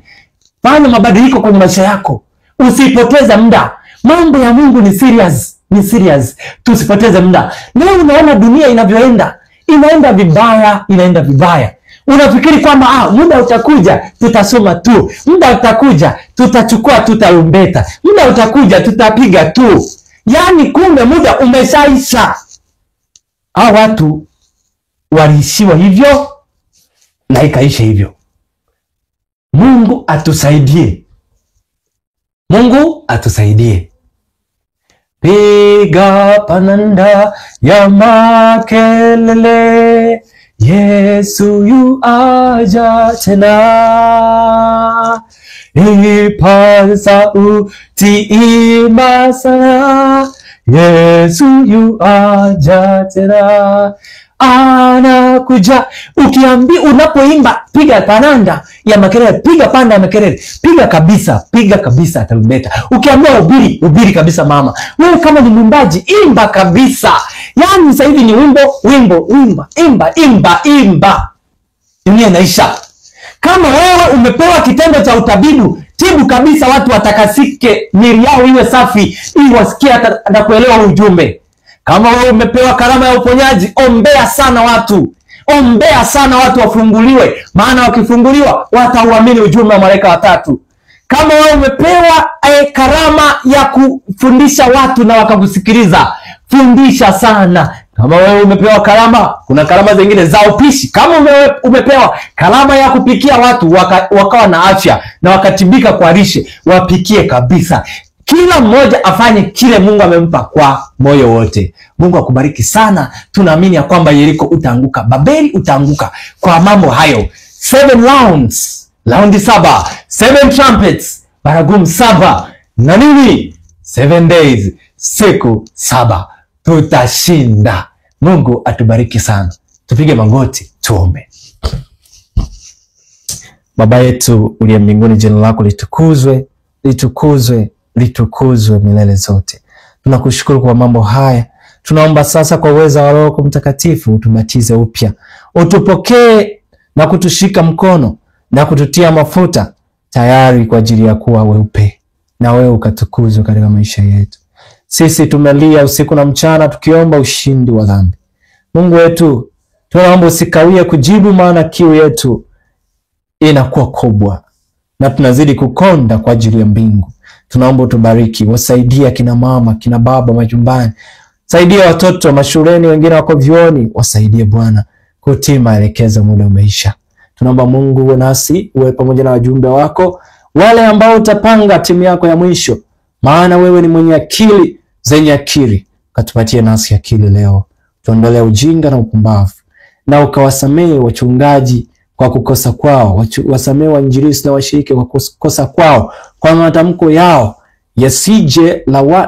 Fanya mabadiliko kwenye maisha yako. Usipoteze muda. Mambo ya Mungu ni serious, ni serious. Tusipoteze muda. Leo unaona dunia inavyoenda, inaenda vibaya, inaenda vibaya. Unafikiri kwamba muda utakuja tutasoma tu, muda utakuja tutachukua tutarumbeta, muda utakuja tutapiga tu. Yaani kumbe muda umeshaisha. Hao watu waliishiwa hivyo na ikaisha hivyo. Mungu atusaidie. Mungu atusaidie. Piga pananda ya makelele, Yesu yu aja tena. Ipaza sauti, imba sana, Yesu yu aja tena. Anakuja. Ukiambi unapoimba piga pananda ya makelele, piga panda ya makelele, piga kabisa, piga kabisa tarumbeta. Ukiambiwa ubiri, ubiri kabisa mama. Wewe kama ni mwimbaji imba kabisa. Yaani sasa hivi ni wimbo, wimbo, imba, imba, imba, imba. Dunia inaisha. Kama wewe umepewa kitendo cha utabibu, tibu kabisa watu watakasike, miili yao iwe safi ili wasikie na kuelewa ujumbe. Kama wewe umepewa karama ya uponyaji, ombea sana watu. Ombea sana watu wafunguliwe, maana wakifunguliwa watauamini ujumbe wa malaika watatu. Kama wewe umepewa karama ya kufundisha watu na wakakusikiliza, fundisha sana. Kama wewe umepewa karama, kuna karama zingine za upishi. Kama umepewa karama ya kupikia watu wakawa na afya na wakatibika kwa lishe, wapikie kabisa. Kila mmoja afanye kile Mungu amempa kwa moyo wote. Mungu akubariki sana. Tunaamini ya kwamba Yeriko utaanguka, Babeli utaanguka kwa mambo hayo. 7 rounds, raundi 7, 7 trumpets, baragumu 7 na nini? 7 days, siku 7. Tutashinda. Mungu atubariki sana. Tupige magoti tuombe. Baba yetu uliye mbinguni, jina lako litukuzwe, litukuzwe, litukuzwe milele zote. Tunakushukuru kwa mambo haya. Tunaomba sasa kwa uwezo wa Roho Mtakatifu utubatize upya, utupokee na kutushika mkono na kututia mafuta tayari kwa ajili ya kuwa weupe, na wewe ukatukuzwe katika maisha yetu. Sisi tumelia usiku na mchana tukiomba ushindi wa dhambi. Mungu wetu, tunaomba usikawie kujibu, maana kiu yetu inakuwa kubwa na tunazidi kukonda kwa ajili ya mbingu. Tunaomba utubariki, wasaidie kina mama, kina baba majumbani, saidia watoto mashuleni, wengine wako vyuoni, wasaidie Bwana kutii maelekezo, muda umeisha. Tunaomba Mungu uwe nasi, uwe pamoja na wajumbe wako, wale ambao utapanga timu yako ya mwisho, maana wewe ni mwenye akili zenye akili. Katupatie nasi akili leo, tuondolee ujinga na upumbavu, na ukawasamehe wachungaji kwa kukosa kwao, wasamehe wainjilisti na washiriki kwa kukosa kwao, kwa matamko yao yasije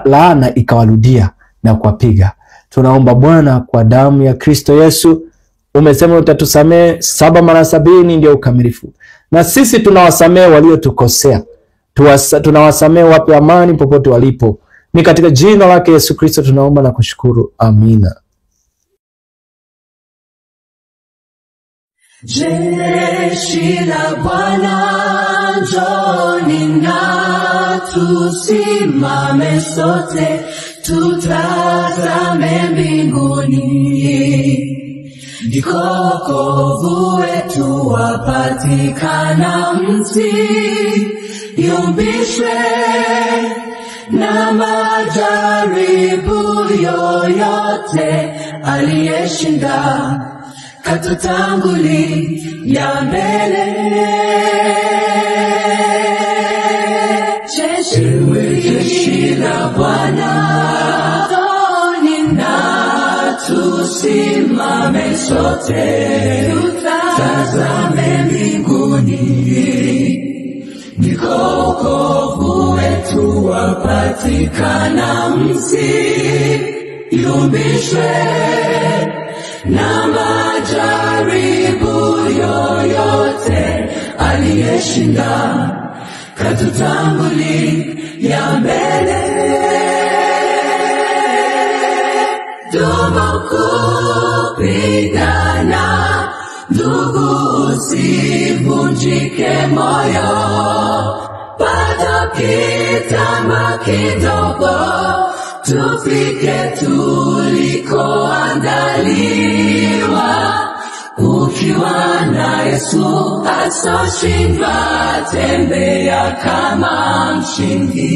laana ikawarudia na kuwapiga. Tunaomba Bwana kwa damu ya Kristo Yesu, umesema utatusamehe 7 mara 70 ndio ukamilifu, na sisi tunawasamehe waliotukosea, tunawasamehe, wape amani popote walipo. Ni katika jina lake Yesu Kristo tunaomba na kushukuru, amina. Jeshi la Bwana, njooni na tusimame sote, tutazame mbinguni. Ndiko wokovu wetu wapatikana, msiyumbishwe na majaribu yoyote, aliyeshinda katutangulia mbele. Jeshi Tusimame sote, tutazame mbinguni, ndiko wokovu wetu wapatikana. Msiyumbishwe na majaribu yoyote, aliyeshinda katutangulia mbele. Dumu kupigana, ndugu, usivunjike moyo, bado kitambo kidogo, tufike tulikoandaliwa. Ukiwa na Yesu asoshindwa, tembea kama mshindi.